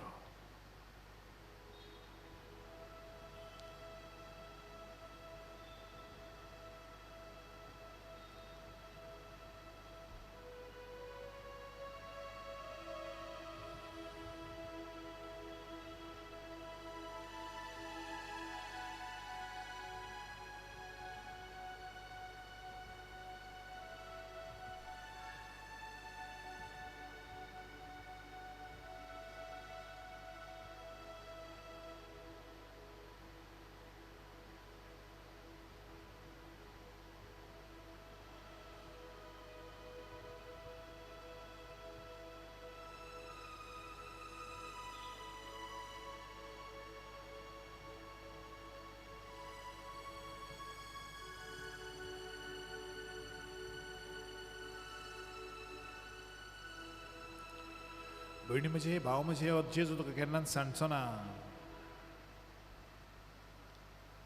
भयणी म्हजे, भाव म्हजे, जेजू तुका केन्नाच सांगचो ना.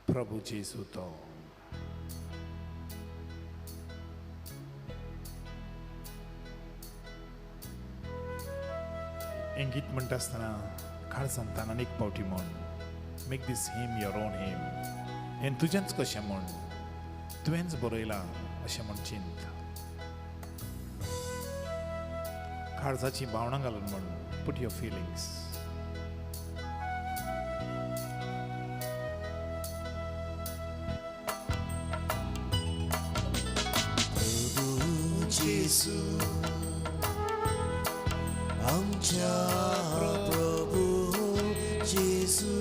प्रभू जेजू तो. हें गीत म्हणटा आसतना काळजांतान आनी एक पावटी म्हण, make this hymn your own hymn. हें तुजेंच कशें म्हण, तुवेंच बरयलां अशें म्हण चिंत. काळजाची भावनां घालून म्हण, put your feelings. प्रभू जेजू आमच्या प्रभू जेजू,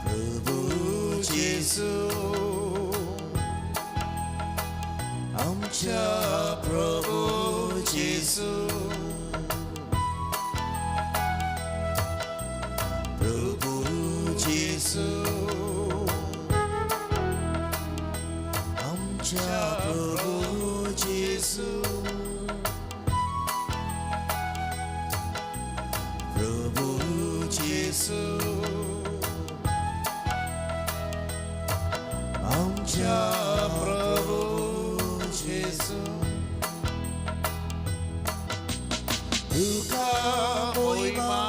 प्रभू जेजू आमच्या प्रभू जेजू, प्रभू जेजू आमच्या प्रभू जेजू, प्रभू जेजू आमच्या प्रभू जेजू. तुका मोहिमा,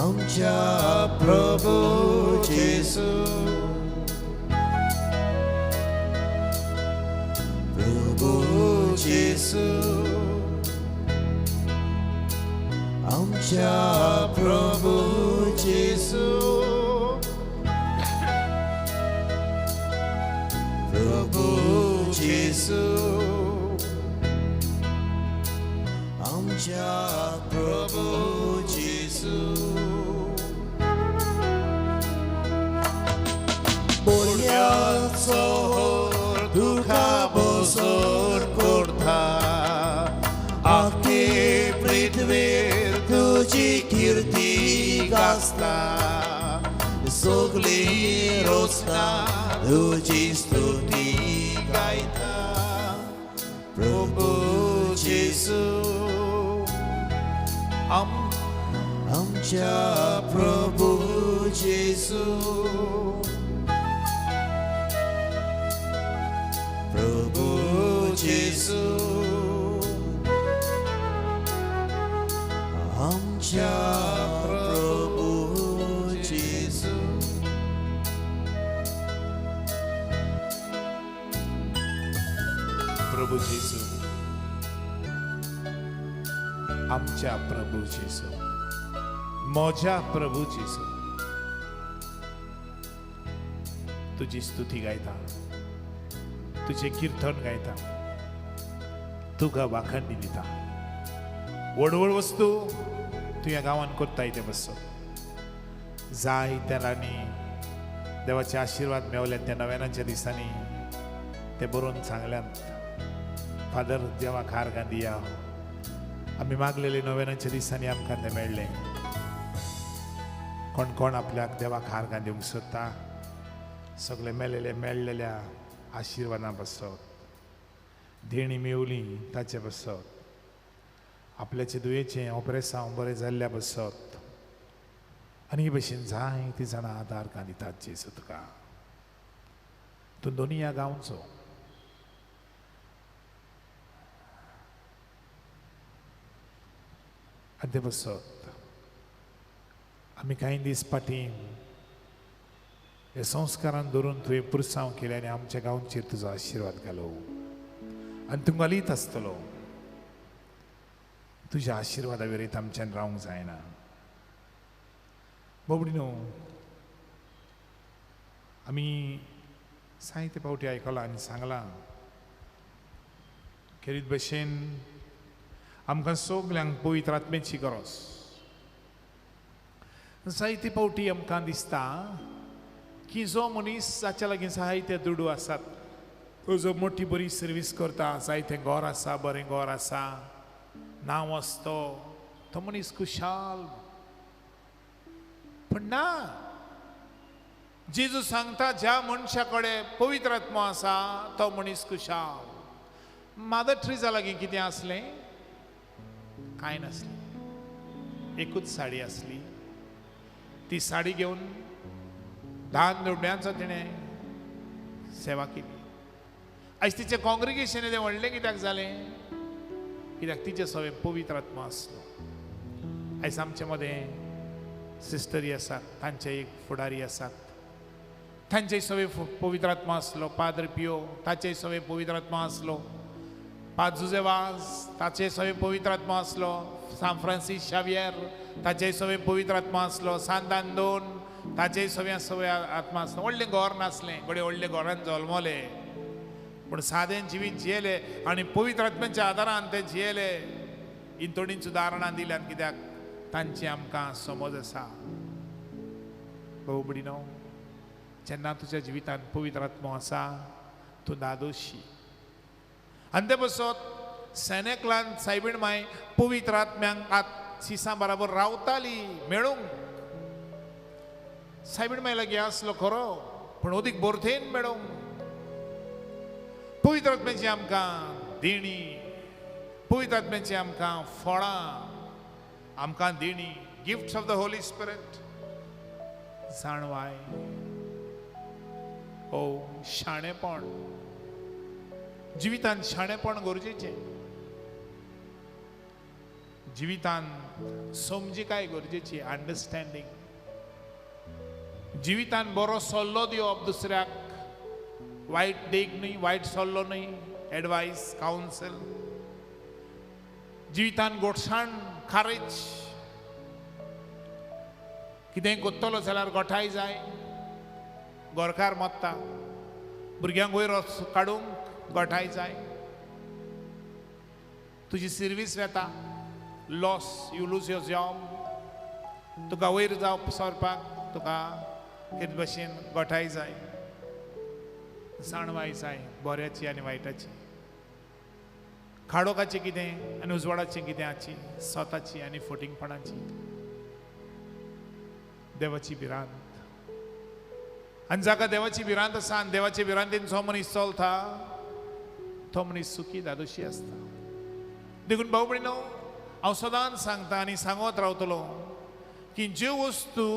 आमच्या प्रभू जेजू, प्रभू जेजू, आमच्या प्रभू जेजू, प्रभू जेजू, आमच्या प्रभू जेजू. बोलयाचो तुका बसोर करता, आख्खे पृथ्वीर तुजी कीर्ती गाजता, सगळी रोसता तुजी स्तुती गायता. प्रभू जेजू, आमच्या प्रभू जेजू, प्रभू जेजू, आमच्या प्रभू जेजू. प्रभू जेजू, आमच्या प्रभू जेजू, म्हज्या प्रभू जेजू, तुजी स्तुती गायता, तुजें किर्तन गायता, तुका वाखाणी दिता. व्हड व्हड वस्तू तूं ह्या गांवान करताय ते बसो जाय तेलांनी देवाचे आशिर्वाद मेवल्यात त्या नव्यानाच्या दिसांनी ते बरोवन सांगल्यात. फादर देवाक हार घालया, आमी मागलेले नव्यानाच्या दिसांनी आमकां तें मेळ्ळें. कोण कोण आपल्याक देवाक हार घालूंक सोदता, सगळे मेळ्ळेले मेळ्ळेल्या आशिर्वादा बसत, देणी मेवली ताचे बसत, आपल्याचे दुयेचें ऑपरेसांव बरें जाल्ल्या बसत, आनी हे भशेन जायतीं जाणां आदार घालितात जेजू तुका. तूं दोनी ह्या गांवचो, आनी ते बसत आमी कांय दीस फाटीं हे संस्कारान धरून तुवें पुरसांव केलें आनी आमच्या गांवचेर तुजो आशिर्वाद घालो आनी तूं घालीत आसतलो. तुज्या आशिर्वादा विरयत आमच्यान रावंक जायना. बाबडी न्हू, आमी जायते फावटी आयकलां आनी सांगलां खेरीत भशेन आमकां सगल्यांक पवित्र आत्म्याची गरज. जायते फावटी आमकां दिसता की जो मनीस जाच्या लागीं जायते दुडू आसात, तो जो मोठी बरी सर्वीस करता, जायतें घर आसा, बरें घर आसा, नांव आसतो, तो मनीस खुशाल. पूण ना, जेजू सांगता ज्या मनशा कडेन पवित्र आत्मो आसा तो मनीस खुशाल. मादर ट्रिजा लागीं कितें आसलें? कांय नासलें, एकूच साडी आसली. ती साडी घेवन 10 दुबड्यांचो तिणें सेवा केली. आयज तिचें कॉंग्रिगेशन तें व्हडलें कित्याक जालें? कित्याक तिचें सगळें पवित्र आत्मा आसलो. आयज आमचे मदें सिस्टरी आसात, तांचे एक फुडारी आसात, तांचे सगळे पवित्र आत्मा आसलो. पाद्र पियो ताचे सगळे पवित्र आत्मा आसलो. पाद जुजे वाज ताचे सगळे पवित्र आत्मा आसलो. सांत फ्रांसीस शावियर ताचे सगळे पवित्र आत्मा आसलो. सांत आंदोन ताचे सगळ्या सगळ्या आत्मा आसलो. व्हडलें घर नासलें, घडये व्हडले घरान जल्मले, पूण सादें जिवीत जियेले आनी पवित्र आत्म्याच्या आदारान ते जियेले. हीं थोडींच उदाहरणां दिल्यात कित्याक तांची आमकां समज आसा. भाऊ भयणीनो, जेन्ना तुज्या जिवितांत पवित्र आत्मो आसा तूं दादोशी. आनी ते बसत सेनेकलान सायबीण माय पवित्र आत्म्यांक आत सिसां बराबर रावताली मेळूंक. सायबीण माय लागीं आसलो खरो, पूण अदीक बोर्थेन मेळूंक. पवित्र आत्म्याची आमकां देणी, पवित्र आत्म्याची आमकां फळां, आमकां देणी, gifts of the Holy Spirit, जाणवाय, ओ शाणेपण. जिवितांत शाणेपण गरजेचें. जिवितान समजिकाय गरजेची, अंडरस्टँडींग. जिवितान बरो सल्लो दिवप दुसऱ्याक, वायट देख न्हय, वायट सल्लो न्हय, एडवायस, कावन्सिल. जिवितान गोडसाण, खारेज, कितेंय कोत्तलो जाल्यार गोठाय जाय. गोरकार मोत्ता, भुरग्यांक वयर काडूंक गोठाय जाय. तुजी सिर्वीस वेता, loss, you lose your job. तुका वयर जावप सरपाक तुका कितें भशेन गोठाय जाय, जाणवाय जाय बऱ्याची आनी वायटाची, खाडोकाचें कितें आनी उजवाडाचें कितें, हाची स्वताची आनी फटींगपणाची. देवाची भिरांत, आनी जाका देवाची भिरांत आसा आनी देवाचे भिरांतीन जो मनीस चलता तो मनीस सुखी धादोशी आसता. देखून भाव भयणीनो, हांव सदांच सांगता आनी सांगत रावतलो की ज्यो वस्तू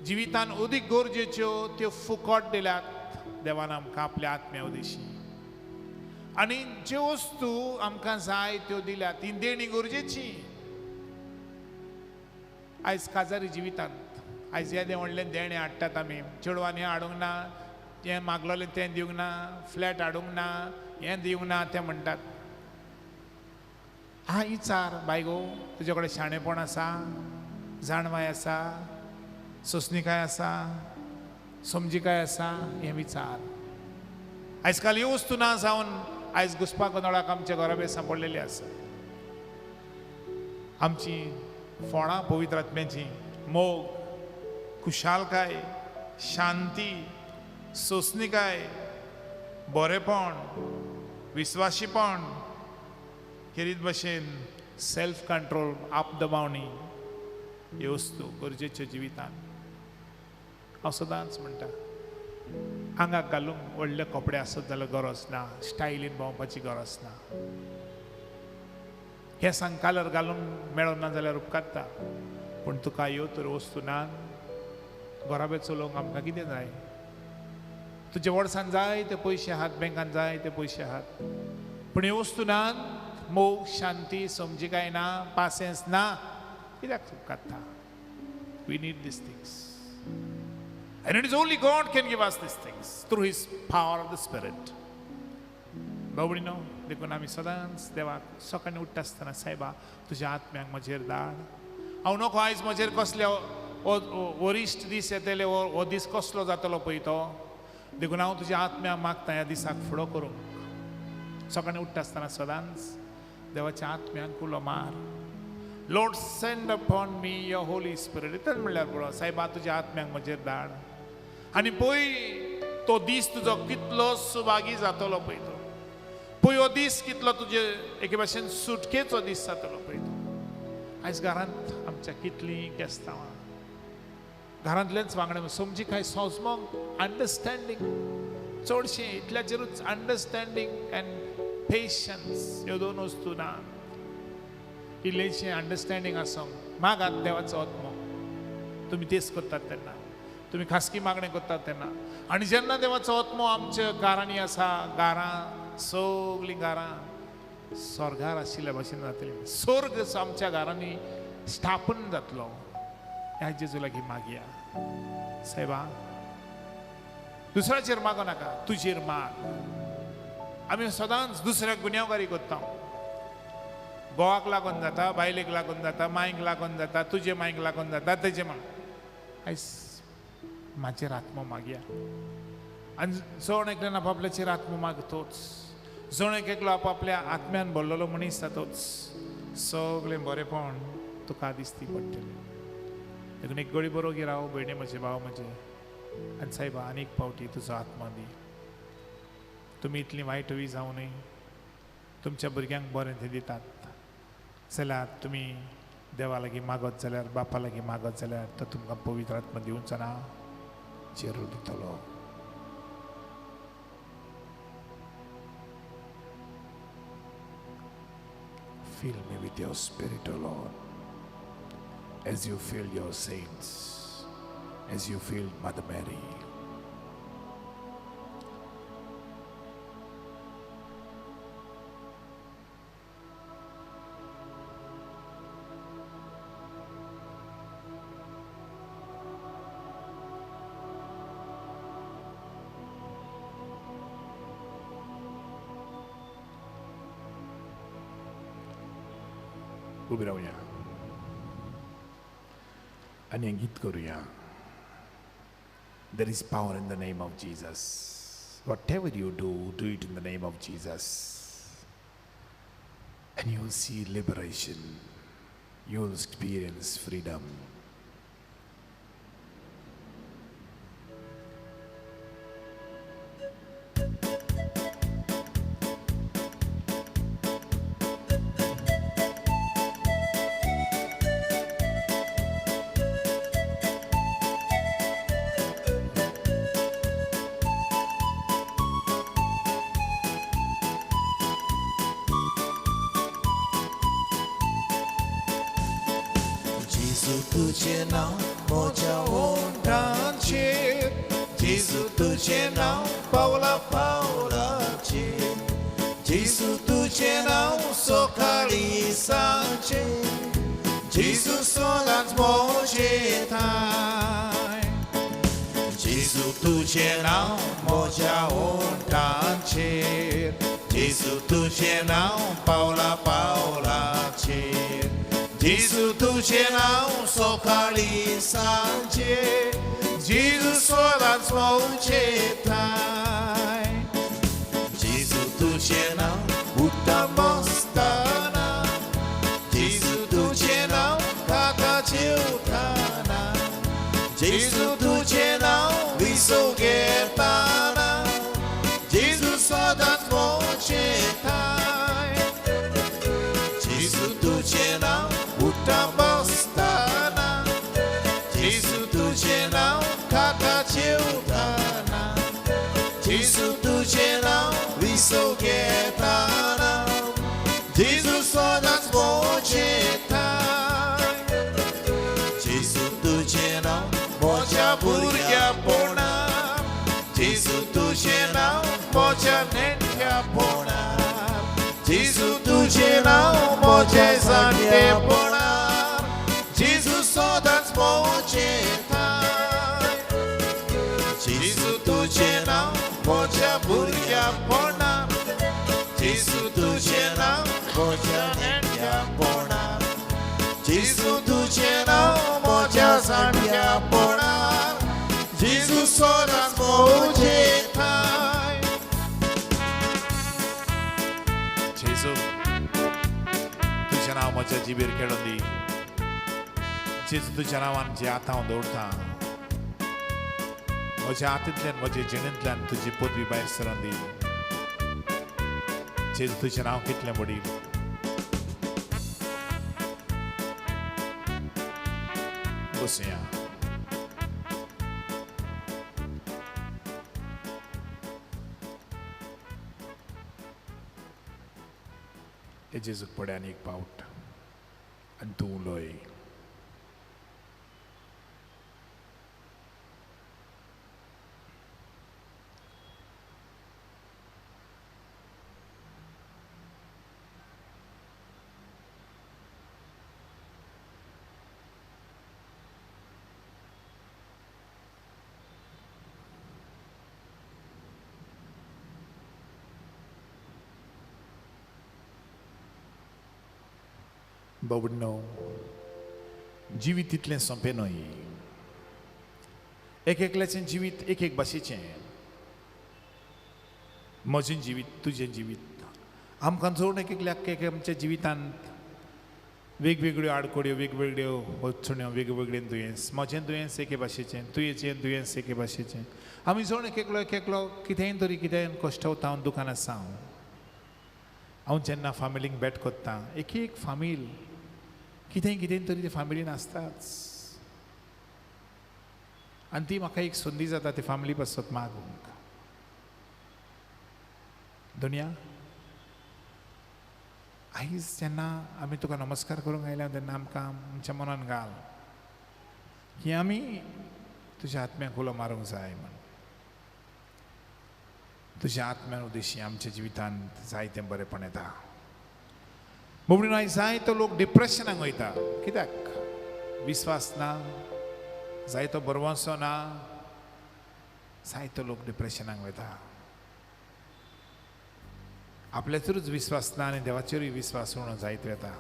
जिवितान अदीक गरजेच्यो त्यो फुकट दिल्यात देवान आमकां आपल्या आत्म्या उदेशी, आनी ज्यो वस्तू आमकां जाय त्यो दिल्यात, ती देणी गरजेची. आयज काजारी जिवितांत आयज येदें व्हडलें देणें हाडटात आमी, चेडवान हें हाडूंक ना, हें मागलोलें तें दिवंक ना, फ्लॅट हाडूंक ना, हें दिवंक ना, तें म्हणटात. हा विचार बायगो, तुजे कडेन शाणेपण आसा, जाणवाय आसा, सोंसणीकाय आसा, समजिकाय आसा, हें विचार. आयज काल ह्यो वस्तू ना जावन आयज घुसपा गोंदळाक आमच्या घराबे सांपडलेली आसा. आमची फोणां पवित्र आत्म्याची, मोग, खुशालकाय, शांती, सोंसणीकाय, बरेपण, विस्वाशीपण, खेरीत भशेन सेल्फ कंट्रोल, आपदबावणी, ह्यो वस्तू गरजेच्यो जिवितान. हांव सदांच म्हणटा, आंगाक घालूंक व्हडले कपडे आसत जाल्यार गरज ना, स्टायलीन भोंवपाची गरज ना, केंसांक कालर घालूंक मेळना जाल्यार उपकारता, पूण तुका ह्यो तर वस्तू ना, घराबे चलोवंक आमकां कितें जाय? तुजे वर्सान जाय ते पयशे आहात, बँकान जाय ते पयशे आहात, पूण ह्यो वस्तू ना, मोग, शांती, समजिकाय ना, पासेंस ना, कित्याक उपकारता? We need these things. And it is only God can give us these things through His power of the Spirit. बाबडीनो, देखून आमी सदांच देवाक सकाळीं उठ्ठा आसतना, सायबा तुज्या आत्म्याक म्हजेर धाड, हांव नको आयज म्हजेर कसले वरिश्ट दीस येतले, हो दीस कसलो जातलो पळय तो, देखून हांव तुज्या आत्म्याक मागता ह्या दिसाक फुडो करूंक. सकाळीं उठ्ठा आसतना सदांच देवाच्या आत्म्याक उलो मार, Lord send upon me your Holy Spirit. इतलें म्हणल्यार पुरो, सायबा तुज्या आत्म्याक म्हजेर धाड, आनी पळय तो दीस तुजो कितलो सुभागी जातलो पळय तो, पळय हो दीस कितलो तुजे एके भाशेन सुटकेचो दीस जातलो पळय तो. आयज घरांत आमच्या कितलीं केस्तांवां, घरांतलेच वांगडा समजिकाय, सोंसमोंग, अंडरस्टँडींग, चडशें इतल्याचेरूच अंडरस्टँडींग अँड पेशन्स ह्यो दोन वस्तू ना. इल्लेंशें अंडरस्टँडींग आसूंक मागात देवाचो आत्मो, तुमी तेच करतात तेन्ना, तुमी खासगी मागणें करतात तेन्ना, आनी जेन्ना देवाचो आत्मो आमच्या घरांनी आसा, घरां सगळीं घरां स्वर्गार आशिल्ल्या भशेन जातलीं, स्वर्ग आमच्या घरांनी स्थापन जातलो. ह्या जेजू लागीं मागया, सायबा दुसऱ्याचेर मागो नाका, तुजेर माग. आमी सदांच दुसऱ्याक गुन्यांवकारी करता, घोवाक लागून जाता, बायलेक लागून जाता, मांयक लागून जाता, तुजे मांयक लागून जाता, तेजे मांय. आयज म्हाजेर आत्मो मागया, आनी जण एकल्यान आपापल्याचेर आत्मो मागतोच, जण एक एकलो आपापल्या आत्म्यान भरलेलो मनीस जातोच, सगळें बरेपण तुका दिसती पडटलें. देखून एक गळी बरो राव भयणी म्हजे, भाव म्हजे, आनी सायबा आनी एक फावटी तुजो आत्मा दी. तुमी इतली वायट बी जावं न्हय, तुमच्या भुरग्यांक बरें तें दितात जाल्यार तुमी देवा लागीं मागत जाल्यार, बापा लागीं मागत जाल्यार तो तुमकां पवित्र आत्मा दिवचो ना, जरूर दितलो. Fill me with your spirit, O Lord, as you filled your saints, as you filled Mother Mary. उबी रावया आनी हें गीत करुया. There is power in the name of Jesus. Whatever you do, do it in the name of Jesus. And you will see liberation. You will experience freedom. तुझे नाव म्हज्या ओंठांचेर, जेजू तुझे नाव पावला पावलाचेर, जेजू तुझे नाव सकाळी सांजचे, जेजू सदांच म्हजे ठांय. जेजू तुझे नाव म्हज्या ओंठांचेर, जेजू तुझे नाव पावला पावलाचेर, जेजू तुझे नाव सकाळी सांजे, जेजू सदांच म्हजे ठांय. जेजू तुझे नाव उठ्ठा बसतना, जेजू तुझे नाव खाता जेवताना, जेजू तुझे नाव विसव घेताना, जेजू सदांच म्हजे ठांय. जेजू तुझे नाव उठ्ठा बसतना, जेजू तुझे नाव खाता जेवताना, जेजू तुझे नाव विसव घेताना, जेजू सदांच म्हजे ठांय. जेजू तुझे नाव म्हज्या भुरग्यापणार, जेजू तुझे नाव म्हज्या नेण्ट्यापणार, जेजू तुझे नाव म्हज्या जाणटेपणार, जेजू सदांच म्हजे ठांय. जेजू तुझे नाव म्हज्या भुरग्यापणार, जेजू तुझे नाव म्हज्या नेण्ट्यापणार, जेजू तुझे नाव म्हज्या जाणट्यापणार, जेजू सदांच म्हजे ठांय. जेजू तुझें नांव म्हज्या जिबेर खेळून दी. जेजू तुज्या नांवान जे आतां हांव दवरतां, म्हज्या हातींतल्यान म्हज्या जिणेंतल्यान तुजी पदवी भायर सरून दी. जेजू तुजें नांव कितलें व्हडील. बसया. हे जेजूक पळय आनी एक पावट आनी तूं उलय. बाबडनो, जिवीत तितलें सोंपें न्हय. एक एकल्याचें जिवीत एक एक भाशेचें. म्हजें जिवीत तुजें जिवीत आमकां जोड एक एकल्याक एक आमच्या जिवितांत वेगवेगळ्यो आडखळ्यो, वेगवेगळ्यो अडचण्यो, वेगवेगळे दुयेंस. म्हजें दुयेंस एके भाशेचें, तुजें दुयेंस एके भाशेचें. आमी जण एक एकलो एक एकलो कितेंय तरी कितेंय कश्टवता. हांव दुकान आसा. हांव जेन्ना फामिलीक भेट करता, एक एक फामील कितें कितें तरी ते फामिलीन आसताच. आनी ती म्हाका एक संदी जाता ते फामिली पासत मागूंक. दुनिया आयज जेन्ना आमी तुका नमस्कार करूंक आयल्या तेन्ना आमकां आमच्या मनान घाल की आमी तुज्या आत्म्याक उलो मारूंक जाय म्हण. तुज्या आत्म्यान उद्देशी आमच्या जिवितांत जायतें बरेंपण येता. म्हणून आयज जायतो लोक डिप्रेशनाक वयता. कित्याक? विस्वास ना, जायतो भरवंसो ना, जायतो लोक डिप्रेशनाक वयता. आपल्याचेरूच विस्वास ना आनी देवाचेरूय विस्वास उणो जायत वता.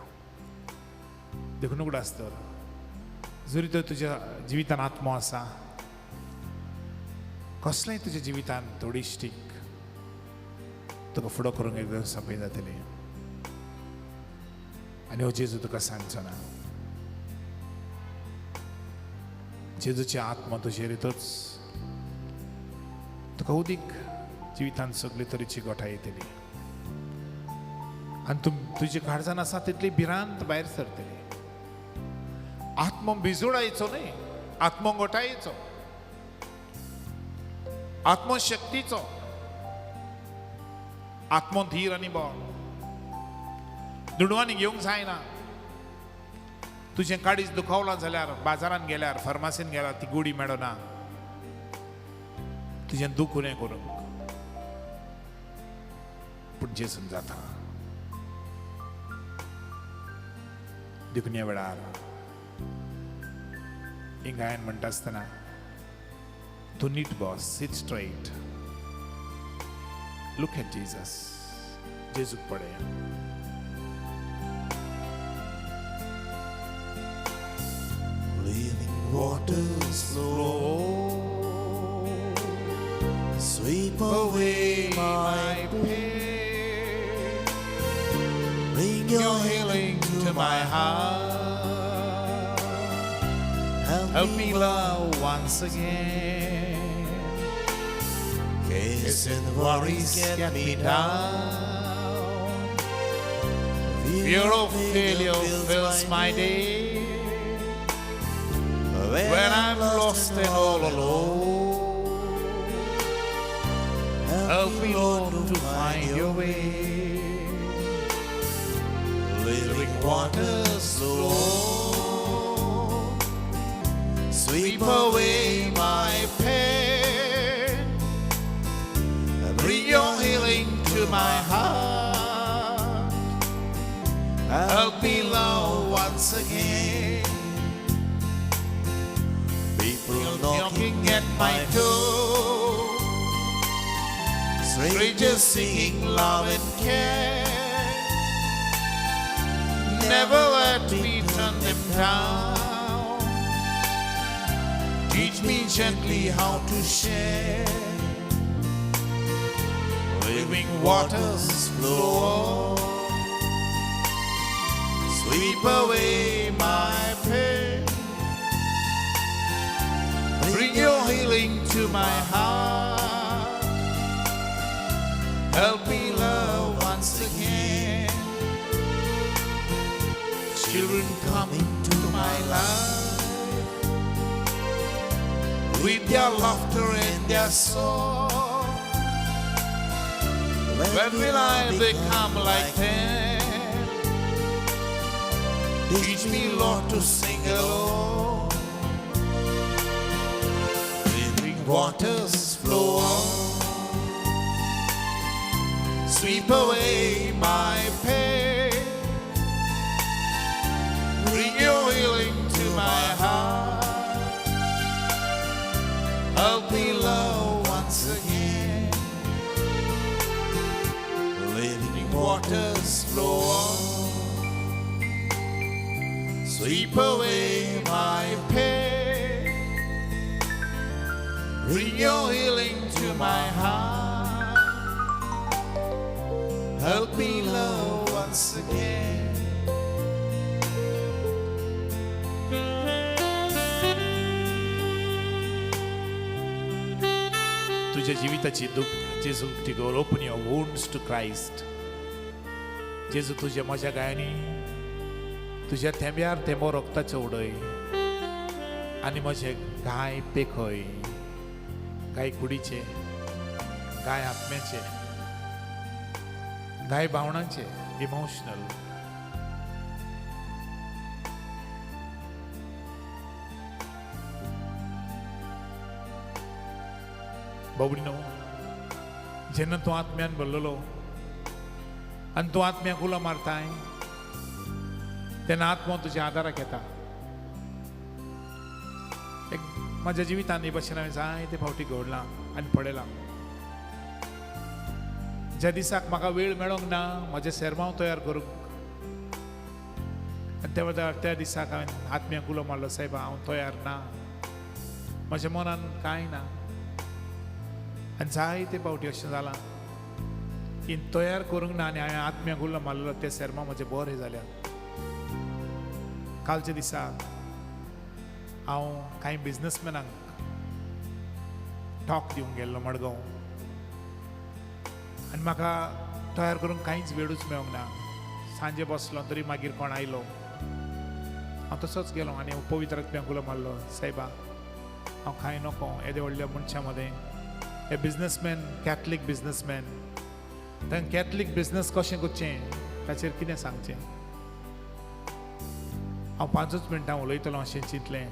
देखून उगडास दवर, जरी तर तुज्या जिवितान आत्मो आसा, कसलेंय तुज्या जिवितान थोडी स्टीक तुका फुडो करूंक एकदम सोंपें जातलें. आनी हो जेजू तुका सांगचो ना. जेजूची आत्मा तुजेर येतच तुका उदीक जिवितान सगळे तरेची गोठाय येतली आनी तूं तुजे काळजान आसा तितली भिरांत भायर सरतली. आत्मो भिजोडायचो न्हय, आत्मो गोठायचो, आत्मो शक्तीचो, आत्मो धीर आनी बळ. दुडवांनी घेवंक जायना. तुजें काडीच दुखावलां जाल्यार बाजारान गेल्यार, फार्मासीन गेल्यार ती गुडी मेळना. तुजें दूख उणें करूंक, पूण जेजून जाता. देखून ह्या वेळार ही गायन म्हणटा आसतना तूं नीट बस, sit straight, look at Jesus. जेजूक पळय. Living waters flow, sweep away my pain, bring your healing to my heart, help me love once again. Cares and worries get get me me down, fear fear of failure fills my day. When When I'm lost and all alone, help me, Lord, to find your way. Living waters flow, sweep Sweep away my pain, bring your healing to my heart, help me love once again. People Knocking at my door, strangers singing love and care. Never let me turn them down. Teach me gently how to share. Living waters flow, sweep away my pain. Bring your healing to my heart. Help me love once again. Children come into my life with their laughter and their song. When will I become like them? Teach me, Lord, to sing along. Living waters flow on, sweep away my pain. Bring your healing to my heart. Help me love once again. Living Waters flow on, sweep away my pain. Bring your healing to my heart. Help me love once again. तुझ्या जिविताची दुःख जेजू Tigor, open your wounds to Christ. जेजू तुझ्या म्हज्या गायांनी तुझ्या थेंब्यार थेंबो रक्ताचो उडय आनी म्हजे घाय पेखय. घाय कुडीचे, घाय आत्म्याचे, घाय भावनांचे, इमोशनल. बाबडीनो, जेन्ना तूं आत्म्यान भरलेलो आनी तूं आत्म्याक उलो मारताय तेन्ना आत्मो तुज्या आदाराक येता. एक म्हज्या जिवितान हे भशेन हांवें जायते फावटी घडलां आनी पळयलां. ज्या दिसाक म्हाका वेळ मेळोंक ना म्हजें सेरमांव तयार करूंक आनी त्या त्या दिसाक हांवें आत्म्याक उलो मारलो, सायबा हांव तयार ना, म्हज्या मनान कांय ना. आनी जायते फावटी अशें जालां की तयार करूंक ना आनी हांवें आत्म्याक उलो मारलो ते सेर्मा म्हजें बरें जाल्या. कालच्या दिसा हांव कांय बिजनसमॅनांक टॉक दिवंक गेल्लो मडगांव आनी म्हाका तयार करूंक कांयच वेळूच मेळूंक ना. सांजे बसलो तरी मागीर कोण आयलो, हांव तसोच गेलो आनी पवित्र आत्म्याक उलो मारलो, सायबा हांव कांय नको येदे व्हडल्या मनशां मदें, हे बिजनसमॅन कॅथलीक बिजनसमॅन, तांकां कॅथलीक बिजनस कशें करचें ताचेर कितें सांगचें. हांव 5 मिनटां उलयतलो अशें चिंतलें,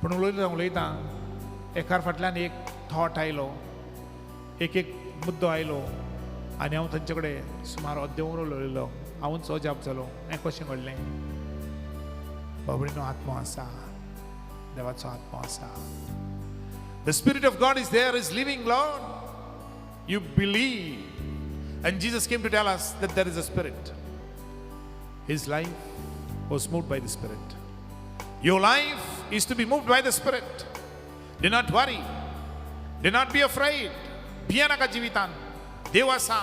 पूण उलयता उलयता एकार फाटल्यान एक थॉट आयलो, एक एक मुद्दो आयलो आनी हांव तांचे कडेन सुमार अर्दें वर उलयलो. हांवूच अजाप जालो, हें कशें घडलें. बाबडीनो आत्मो आसा, देवाचो आत्मो आसा. The Spirit of God is there, is living, Lord. You believe. And Jesus came to tell us that there is a Spirit. His life was moved by the Spirit. Your life is to be moved by the Spirit. Do not worry. Do not be afraid. भियेनाका जिवितान. देव आसा,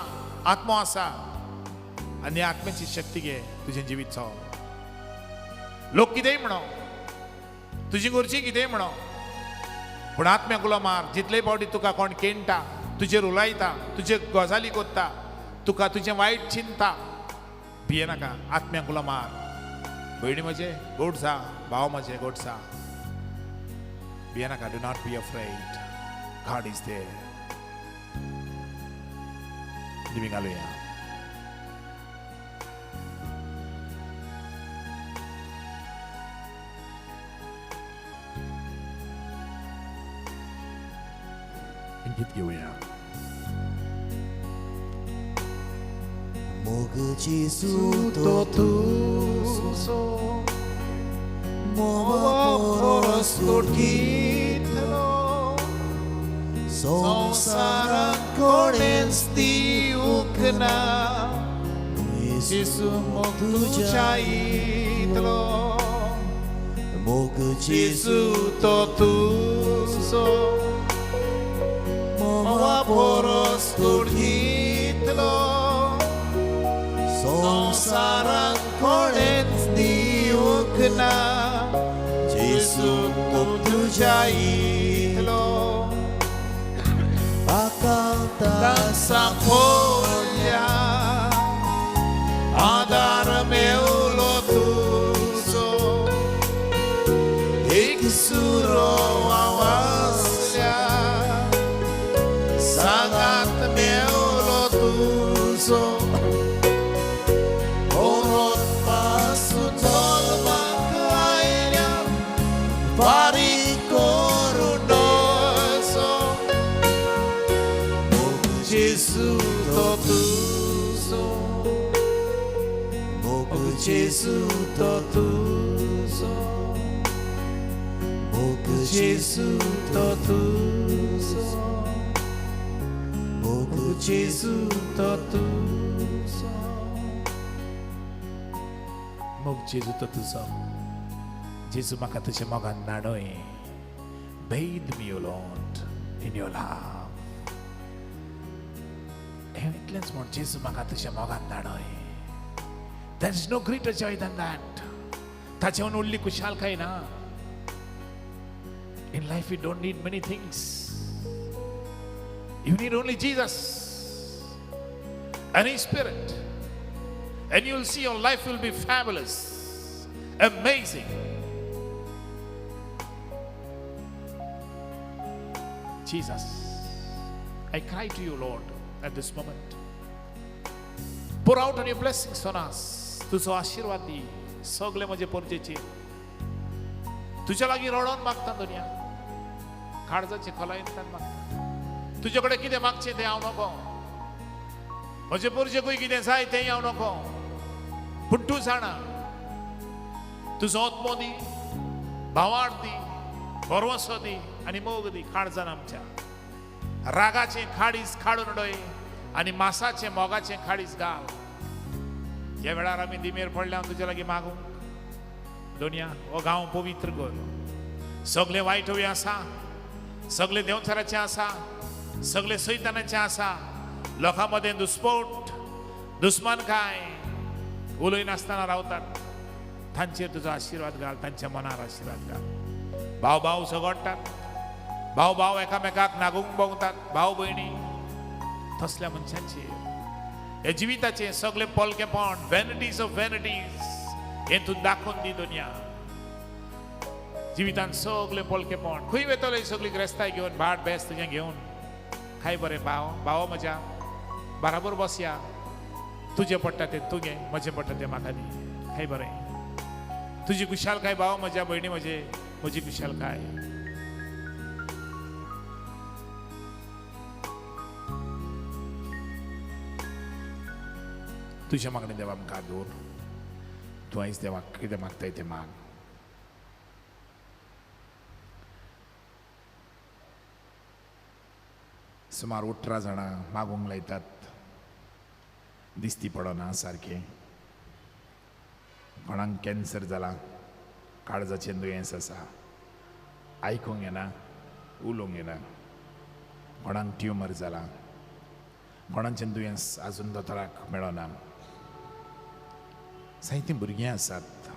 आत्मो आसा आनी आत्म्याची शक्ती घे तुजें जिवीत चल. लोक कितेंय म्हणो, तुजी घरची कितेंय म्हणो, पूण आत्म्याक उलो मार. जितले फावटी तुका कोण केणटा, तुजेर उलयता, तुजे गजाली कोत्ता, तुका तुजें वायट चिंता, भियेनाका, आत्म्याक उलो मार. भयणी म्हजे गोड जा, भाव म्हजे गोड जा, भियेनाका. Do not be afraid, God is there. दिमी घालुया. गीत घेवया. मोग जेजू तो तुजो मोगा परस तुटकितलो, संवसारांत कोणेंच दिवंक ना, जेजू मोग तुज्या इतलो. मोग जेजू तो तुजो मोगा परस तुटकितलो, संवसारांत कोणेंच दिवंक ना, जेजू मोग तुज्या इतलो. सांपोल्या आदार मेवलो तुजो, एक सुरो आवाजल्या सांगात मेवलो तुजो, परत पासून जल्माक आयल्या फारीक करून नजो. मोग जेजू तो तुजो, मोग जेजू तो तुजो, मोग जेजू तो तुजो, मोग जेजू तो तुजो, मोग जेजू तो तुजो. जेजू म्हाका तुज्या मोगान न्हाणय. Bathe me, O Lord, in your love. हें इतलेंच म्हण, जेजू म्हाका तुज्या मोगान न्हाणय. There is no greater joy than that. ताचेहून व्हडली खुशालकाय ना. In life you don't need many things. You need only Jesus and His Spirit. And you'll see your life will be fabulous, amazing. Jesus, I cry to you, Lord, at this moment. Pour out on your blessings on us. तुजो आशिर्वाद दी सगळे म्हजे परजेचेर. तुज्या लागीं रडोन मागता दुनिया, काळजाचे खोलायेंतल्यान मागता. तुजे कडेन कितें मागचें तें हांव नको, म्हजे परजेकूय कितें जाय तें हांव नको, पूण तूं जाणा. तुजो आत्मो दी, भावार्थ दी, भरवंसो दी आनी मोग दी काळजान आमच्या. रागाचें खाडीस काडून उडय आनी मासाचें मोगाचें खाडीस घाल. ह्या वेळार आमी दिमेर पडल्या तुज्या लागीं मागूंक. दोनया हो गांव पवित्र कर. सगळे वायट हवे आसा, सगळे देंवचाराचे आसा, सगळे सैतानाचे आसा. लोकां मदें दुस्पोट दुस्मानकाय उलयनासतना रावतात. तांचेर तुजो आशिर्वाद घाल, तांच्या मनार आशिर्वाद घाल. भाव भाव झगडटात, भाव भाव एकामेकाक नागूंक भोंवतात, भाव भयणी तसल्या मनशांचेर हे जिविताचें सगळें पोलकेपण, वॅनिटीज ऑफ वॅनिटीज हें तूं दाखोवन दी. दुनिया जिवितान सगळें पोलकेपण. खंय वेतले सगळी ग्रेस्ताय घेवन, भाट बेस तुजें घेवन, खाय बरें भाव भाव म्हज्या बराबर बसया, तुजें पडटा तें तुगे, म्हजें पडटा तें म्हाका दी, खाय बरें तुजी खुशालकाय भाव म्हज्या, भयणी म्हजे, म्हजी खुशालकाय. तुज्या मागणें देवा मुखार दवर. तूं आयज देवाक कितें मागताय तें माग. सुमार 18 जाणां मागूंक लायतात, दिसती पडना सारकें. कोणाक कॅन्सर जाला, काळजाचें दुयेंस आसा, आयकूंक येना, उलोवंक येना. कोणाक ट्युमर जाला, कोणाचें दुयेंस आजून दोतोराक मेळना. जायतीं भुरगीं आसात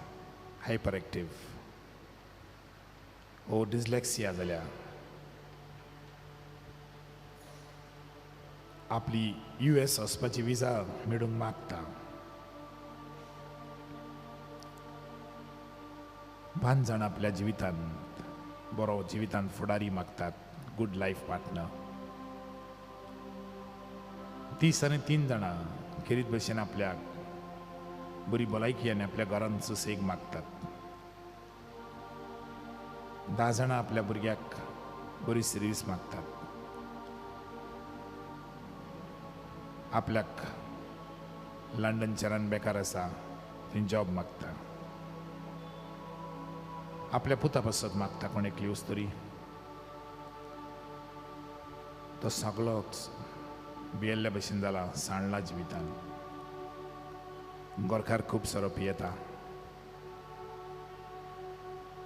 हायपर एक्टीव ओ डिस्लेक्सिया जाल्या, आपली US वचपाची विजा मेळूंक मागता. 5 जाणां आपल्या जिवितांत बरो जिवितांत फुडारी मागतात, गुड लायफ पार्टनर. 30 आनी 3 जाणां खेरीत भशेन आपल्याक बरी भलायकी आनी आपल्या घरांत सुसेग मागतात. 10 जाणां आपल्या भुरग्याक बरी सर्वीस मागतात. आपल्याक लंडनच्यान बेकार आसा थंय जॉब मागता. आपल्या पुता पासत मागता कोण एकली वस्तुरी. तो सगळोच भियेल्ल्या भशेन जाला, सांडला जिवितान. गोरखार खूब सोरो पियेता,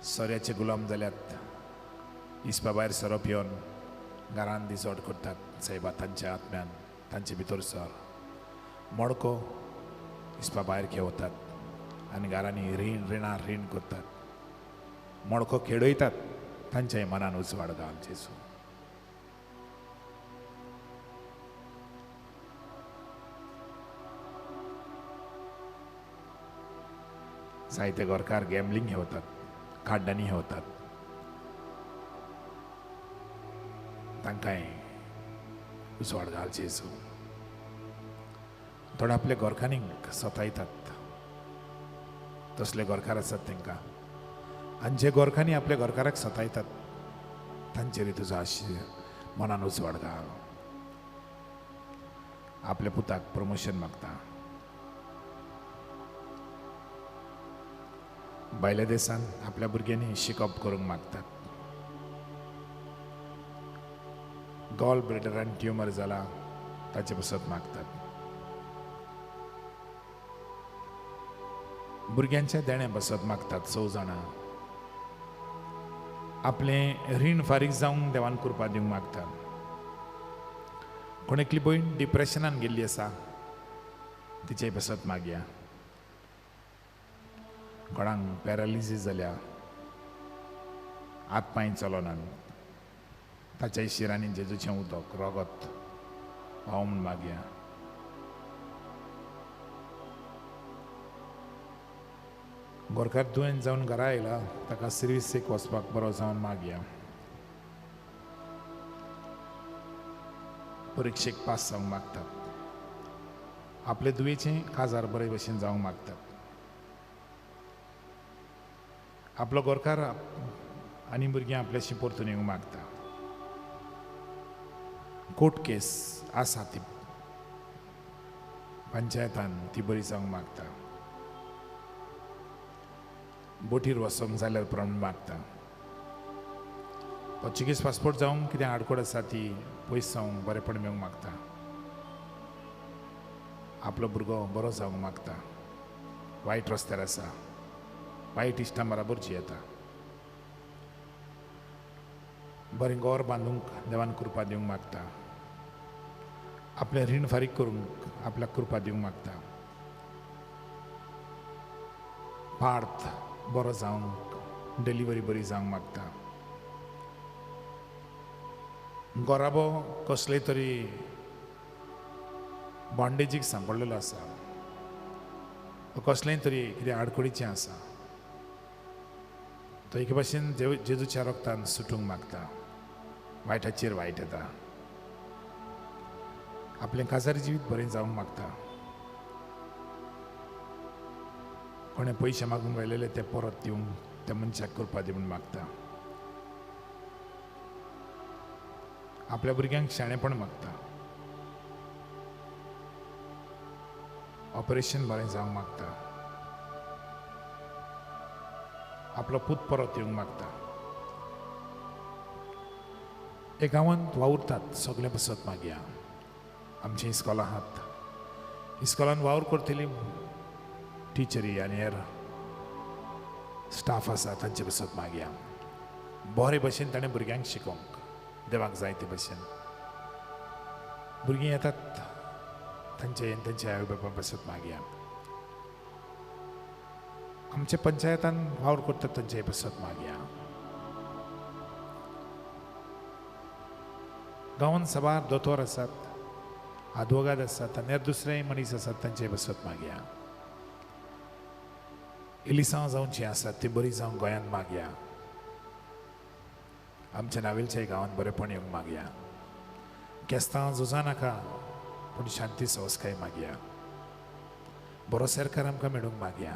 सोऱ्याचे गुलाम जाल्यात. इसपा भायर सोरो पिवन घरान दिसोट करतात. सायबा तांच्या आत्म्यान तांचे भितर सर मडको इसपा भायर खेवतात आनी घरांनी रीण रिणां रीण करतात. मडको खेळयतात. तांच्या मनान उजवाड घाल जेजू. जायते गोरकार गॅमलिंग घेवतात, काड्डांनी घेवतात. तांकांय उजवाड घाल जेजू. थोडे आपल्या गोरखांनी सतायतात, तसले गोरकार आसात तांकां. आनी जे गोरखांनी आपल्या गोरकाराक सतायतात तांचेर तुजो आशिर्वाद मनान उजवाड घाल. आपल्या पुताक प्रमोशन मागता. भायल्या देशान आपल्या भुरग्यांनी शिकप करूंक मागतात. गॉल ब्लॅडरान ट्युमर जाला ताचे पासत मागतात. भुरग्यांच्या देण्या पासत मागतात 6 जाणां. आपलें रीण फारीक जावंक देवान कृपा दिवंक मागतात. कोण एकली भयण डिप्रेशनान गेल्ली आसा तिचे पासत मागया. कोणाक पॅरालिसीस जाल्या, हात पांय चलनात, ताच्या शिरांनी जेजूचें उदक रगत पाव म्हूण मागया. गोरकार दुयेंत जावन घरा आयला ताका सर्विसेक वचपाक बरो जावन मागया. परिक्षेक पास जावंक मागतात. आपले दुयेचें काजार बरे भशेन जावंक मागतात. आपलो गोरकार आनी भुरगीं आपल्याशी परतून येवंक मागता. कोर्ट केस आसा ती पंचायतान ती बरी जावंक मागता. बोटीर वचोंक जाल्यार प्रमाण मागता. पोर्चुगीज पासपोर्ट जावंक कितें आडकोड आसा ती पयस जावंक बरेपण मेळूंक मागता. आपलो भुरगो बरो जावंक मागता. वायट रस्त्यार आसा, वायट इश्टां बराबर जियेता. बरें गोर बांदूंक देवान कृपा दिवंक मागता. आपलें रीण फारीक करूंक आपल्याक कृपा दिवंक मागता. पार्थ बरो जावंक, डिलिव्हरी बरी जावंक मागता. गोराबो कसले तरी बॉन्डेजीक सांपडलेलो आसा, कसलेंय तरी कितें आडखळीचें आसा, तो एके भाशेन जेजूच्या रक्तान सुटूंक मागता. वायटाचेर वायट येता. आपलें काजारी जिवीत बरें जावंक मागता. कोणें पयशे मागूंक व्हेलेले ते परत दिवंक त्या मनशाक कृपा दी म्हूण मागता. आपल्या भुरग्यांक शाणेपण मागता. ऑपरेशन बरें जावंक मागता. आपलो पूत परत येवंक मागता. हे गांवांत वावुरतात सगळें पसत मागया. आमचीं इस्कोलां आहात, इस्कोलान वावर करतली टिचरी आनी हेर स्टाफ आसा तांचे पसत मागया. बरे भशेन ताणें भुरग्यांक शिकोवंक देवाक जाय ते भशेन. भुरगीं येतात तांचे तांच्या आवय बापाय पसत मागया. आमच्या पंचायतान वावर करतात तांचे पसत मागया. गांवांत साबार दोतोर आसात, आदवोगाद आसात आनी हेर दुसरेय मनीस आसात तांचे पसत मागया. इलिसांव जावची आसात ती बरी जावंक गोंयांत मागया. आमच्या नावेलच्या गांवांत बरेपण येवंक मागया. केस्तांव झुजां नाका पूण शांती संस्काय मागया. बरो सरकार आमकां मेळूंक मागया.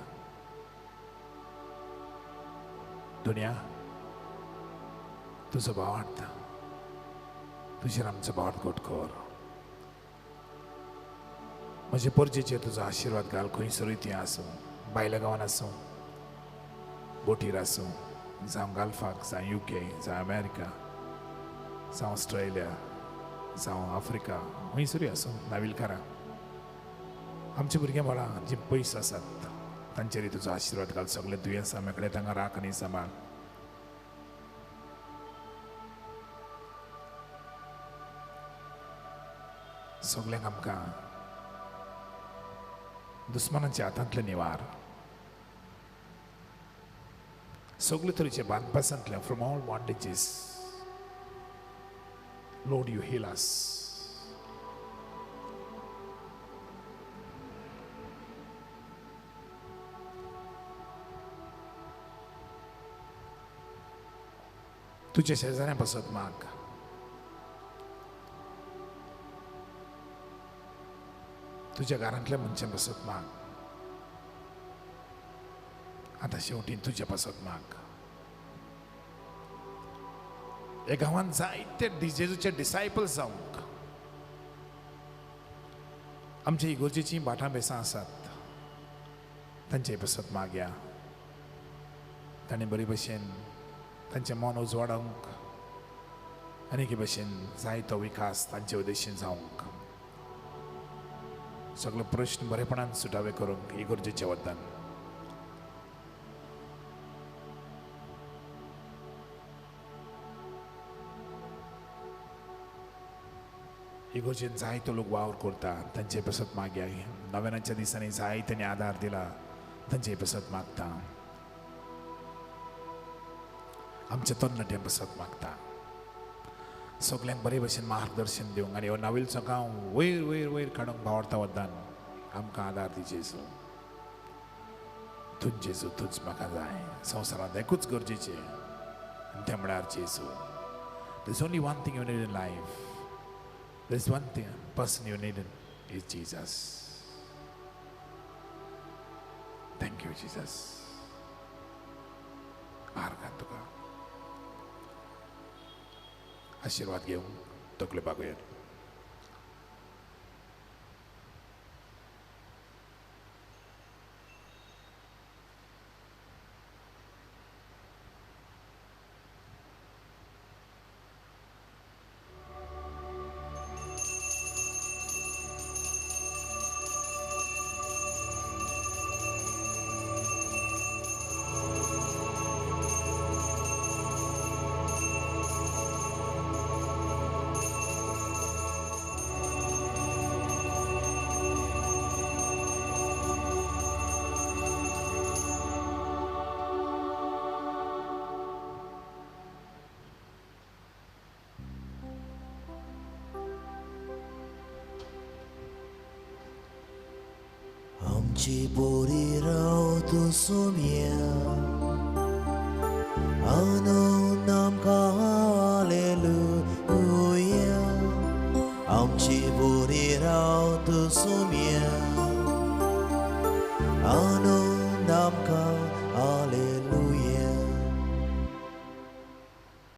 दुनिया तुजो भावार्थ, तुजेर आमचो भावार्थ घट कर. म्हजे परजेचेर तुजो आशिर्वाद घाल. खंयसरूय ती आसूं, भायल्या गांवान आसूं, बोटीर आसूं, जावं गाल्फाक, जावं युके, जावं अमेरिका, जावं ऑस्ट्रेलिया, जावं आफ्रिका, खंयसरूय आसूं नाविलकारां आमच्या भुरग्यां बाळां जीं पयस आसात तांचेरय तुजो आशिर्वाद घाल. सगळे दुयेंसां मेकळे तांकां राख आनी सांबाळ. सगल्यांक आमकां दुस्मानाच्या हातांतले निवार, सगळे तरेचे बांदपासांतले, from all bondages Lord you heal us. तुझ्या शेजाऱ्यां पासत माग. तुझ्या घरांतल्या मनशां पासत माग. आतां शेवटी तुज्या पासत माग. ह्या गांवांत जायते जेजूचे डिसायपल्स जावंक आमच्या इगोर्जेचीं भाटां बेसां आसात तांचे पासत मागया. ताणें बरे भशेन तांचें मन उजवाडोवंक आनी एके भशेन जायतो विकास तांचे उद्देशीन जावंक, सगळे प्रश्न बरेपणान सुटावे करूंक इगोर्जेच्या वतान. इगोर्जेन जायतो लोक वावर करता तांचे पासत मागया. नव्यानाच्या दिसांनी जाय तांणी आदार दिला तांचे पासत मागता. आमच्या तरणाट्यां पासत मागता. सगल्यांक बरे भशेन मार्गदर्शन दिवंक आनी हो नावेलचो गांव वयर वयर वयर काडूंक भावार्था वतान आमकां आदार दी जेजू. तूंच जेजू, तूंच म्हाका जाय. संवसारांत एकूच गरजेचें आनी तें म्हळ्यार जेजू. There is only one thing you need in life. There is one thing, person you need is Jesus. Thank you, Jesus. आर्गां तुका आशिर्वाद घेवन तकले बागोयात. आमची बोरी राव तूं सुमया आनंद आमकां हालेलुया आमची बोरी राव तूं सुमया आनंद आमकां हालेलुया.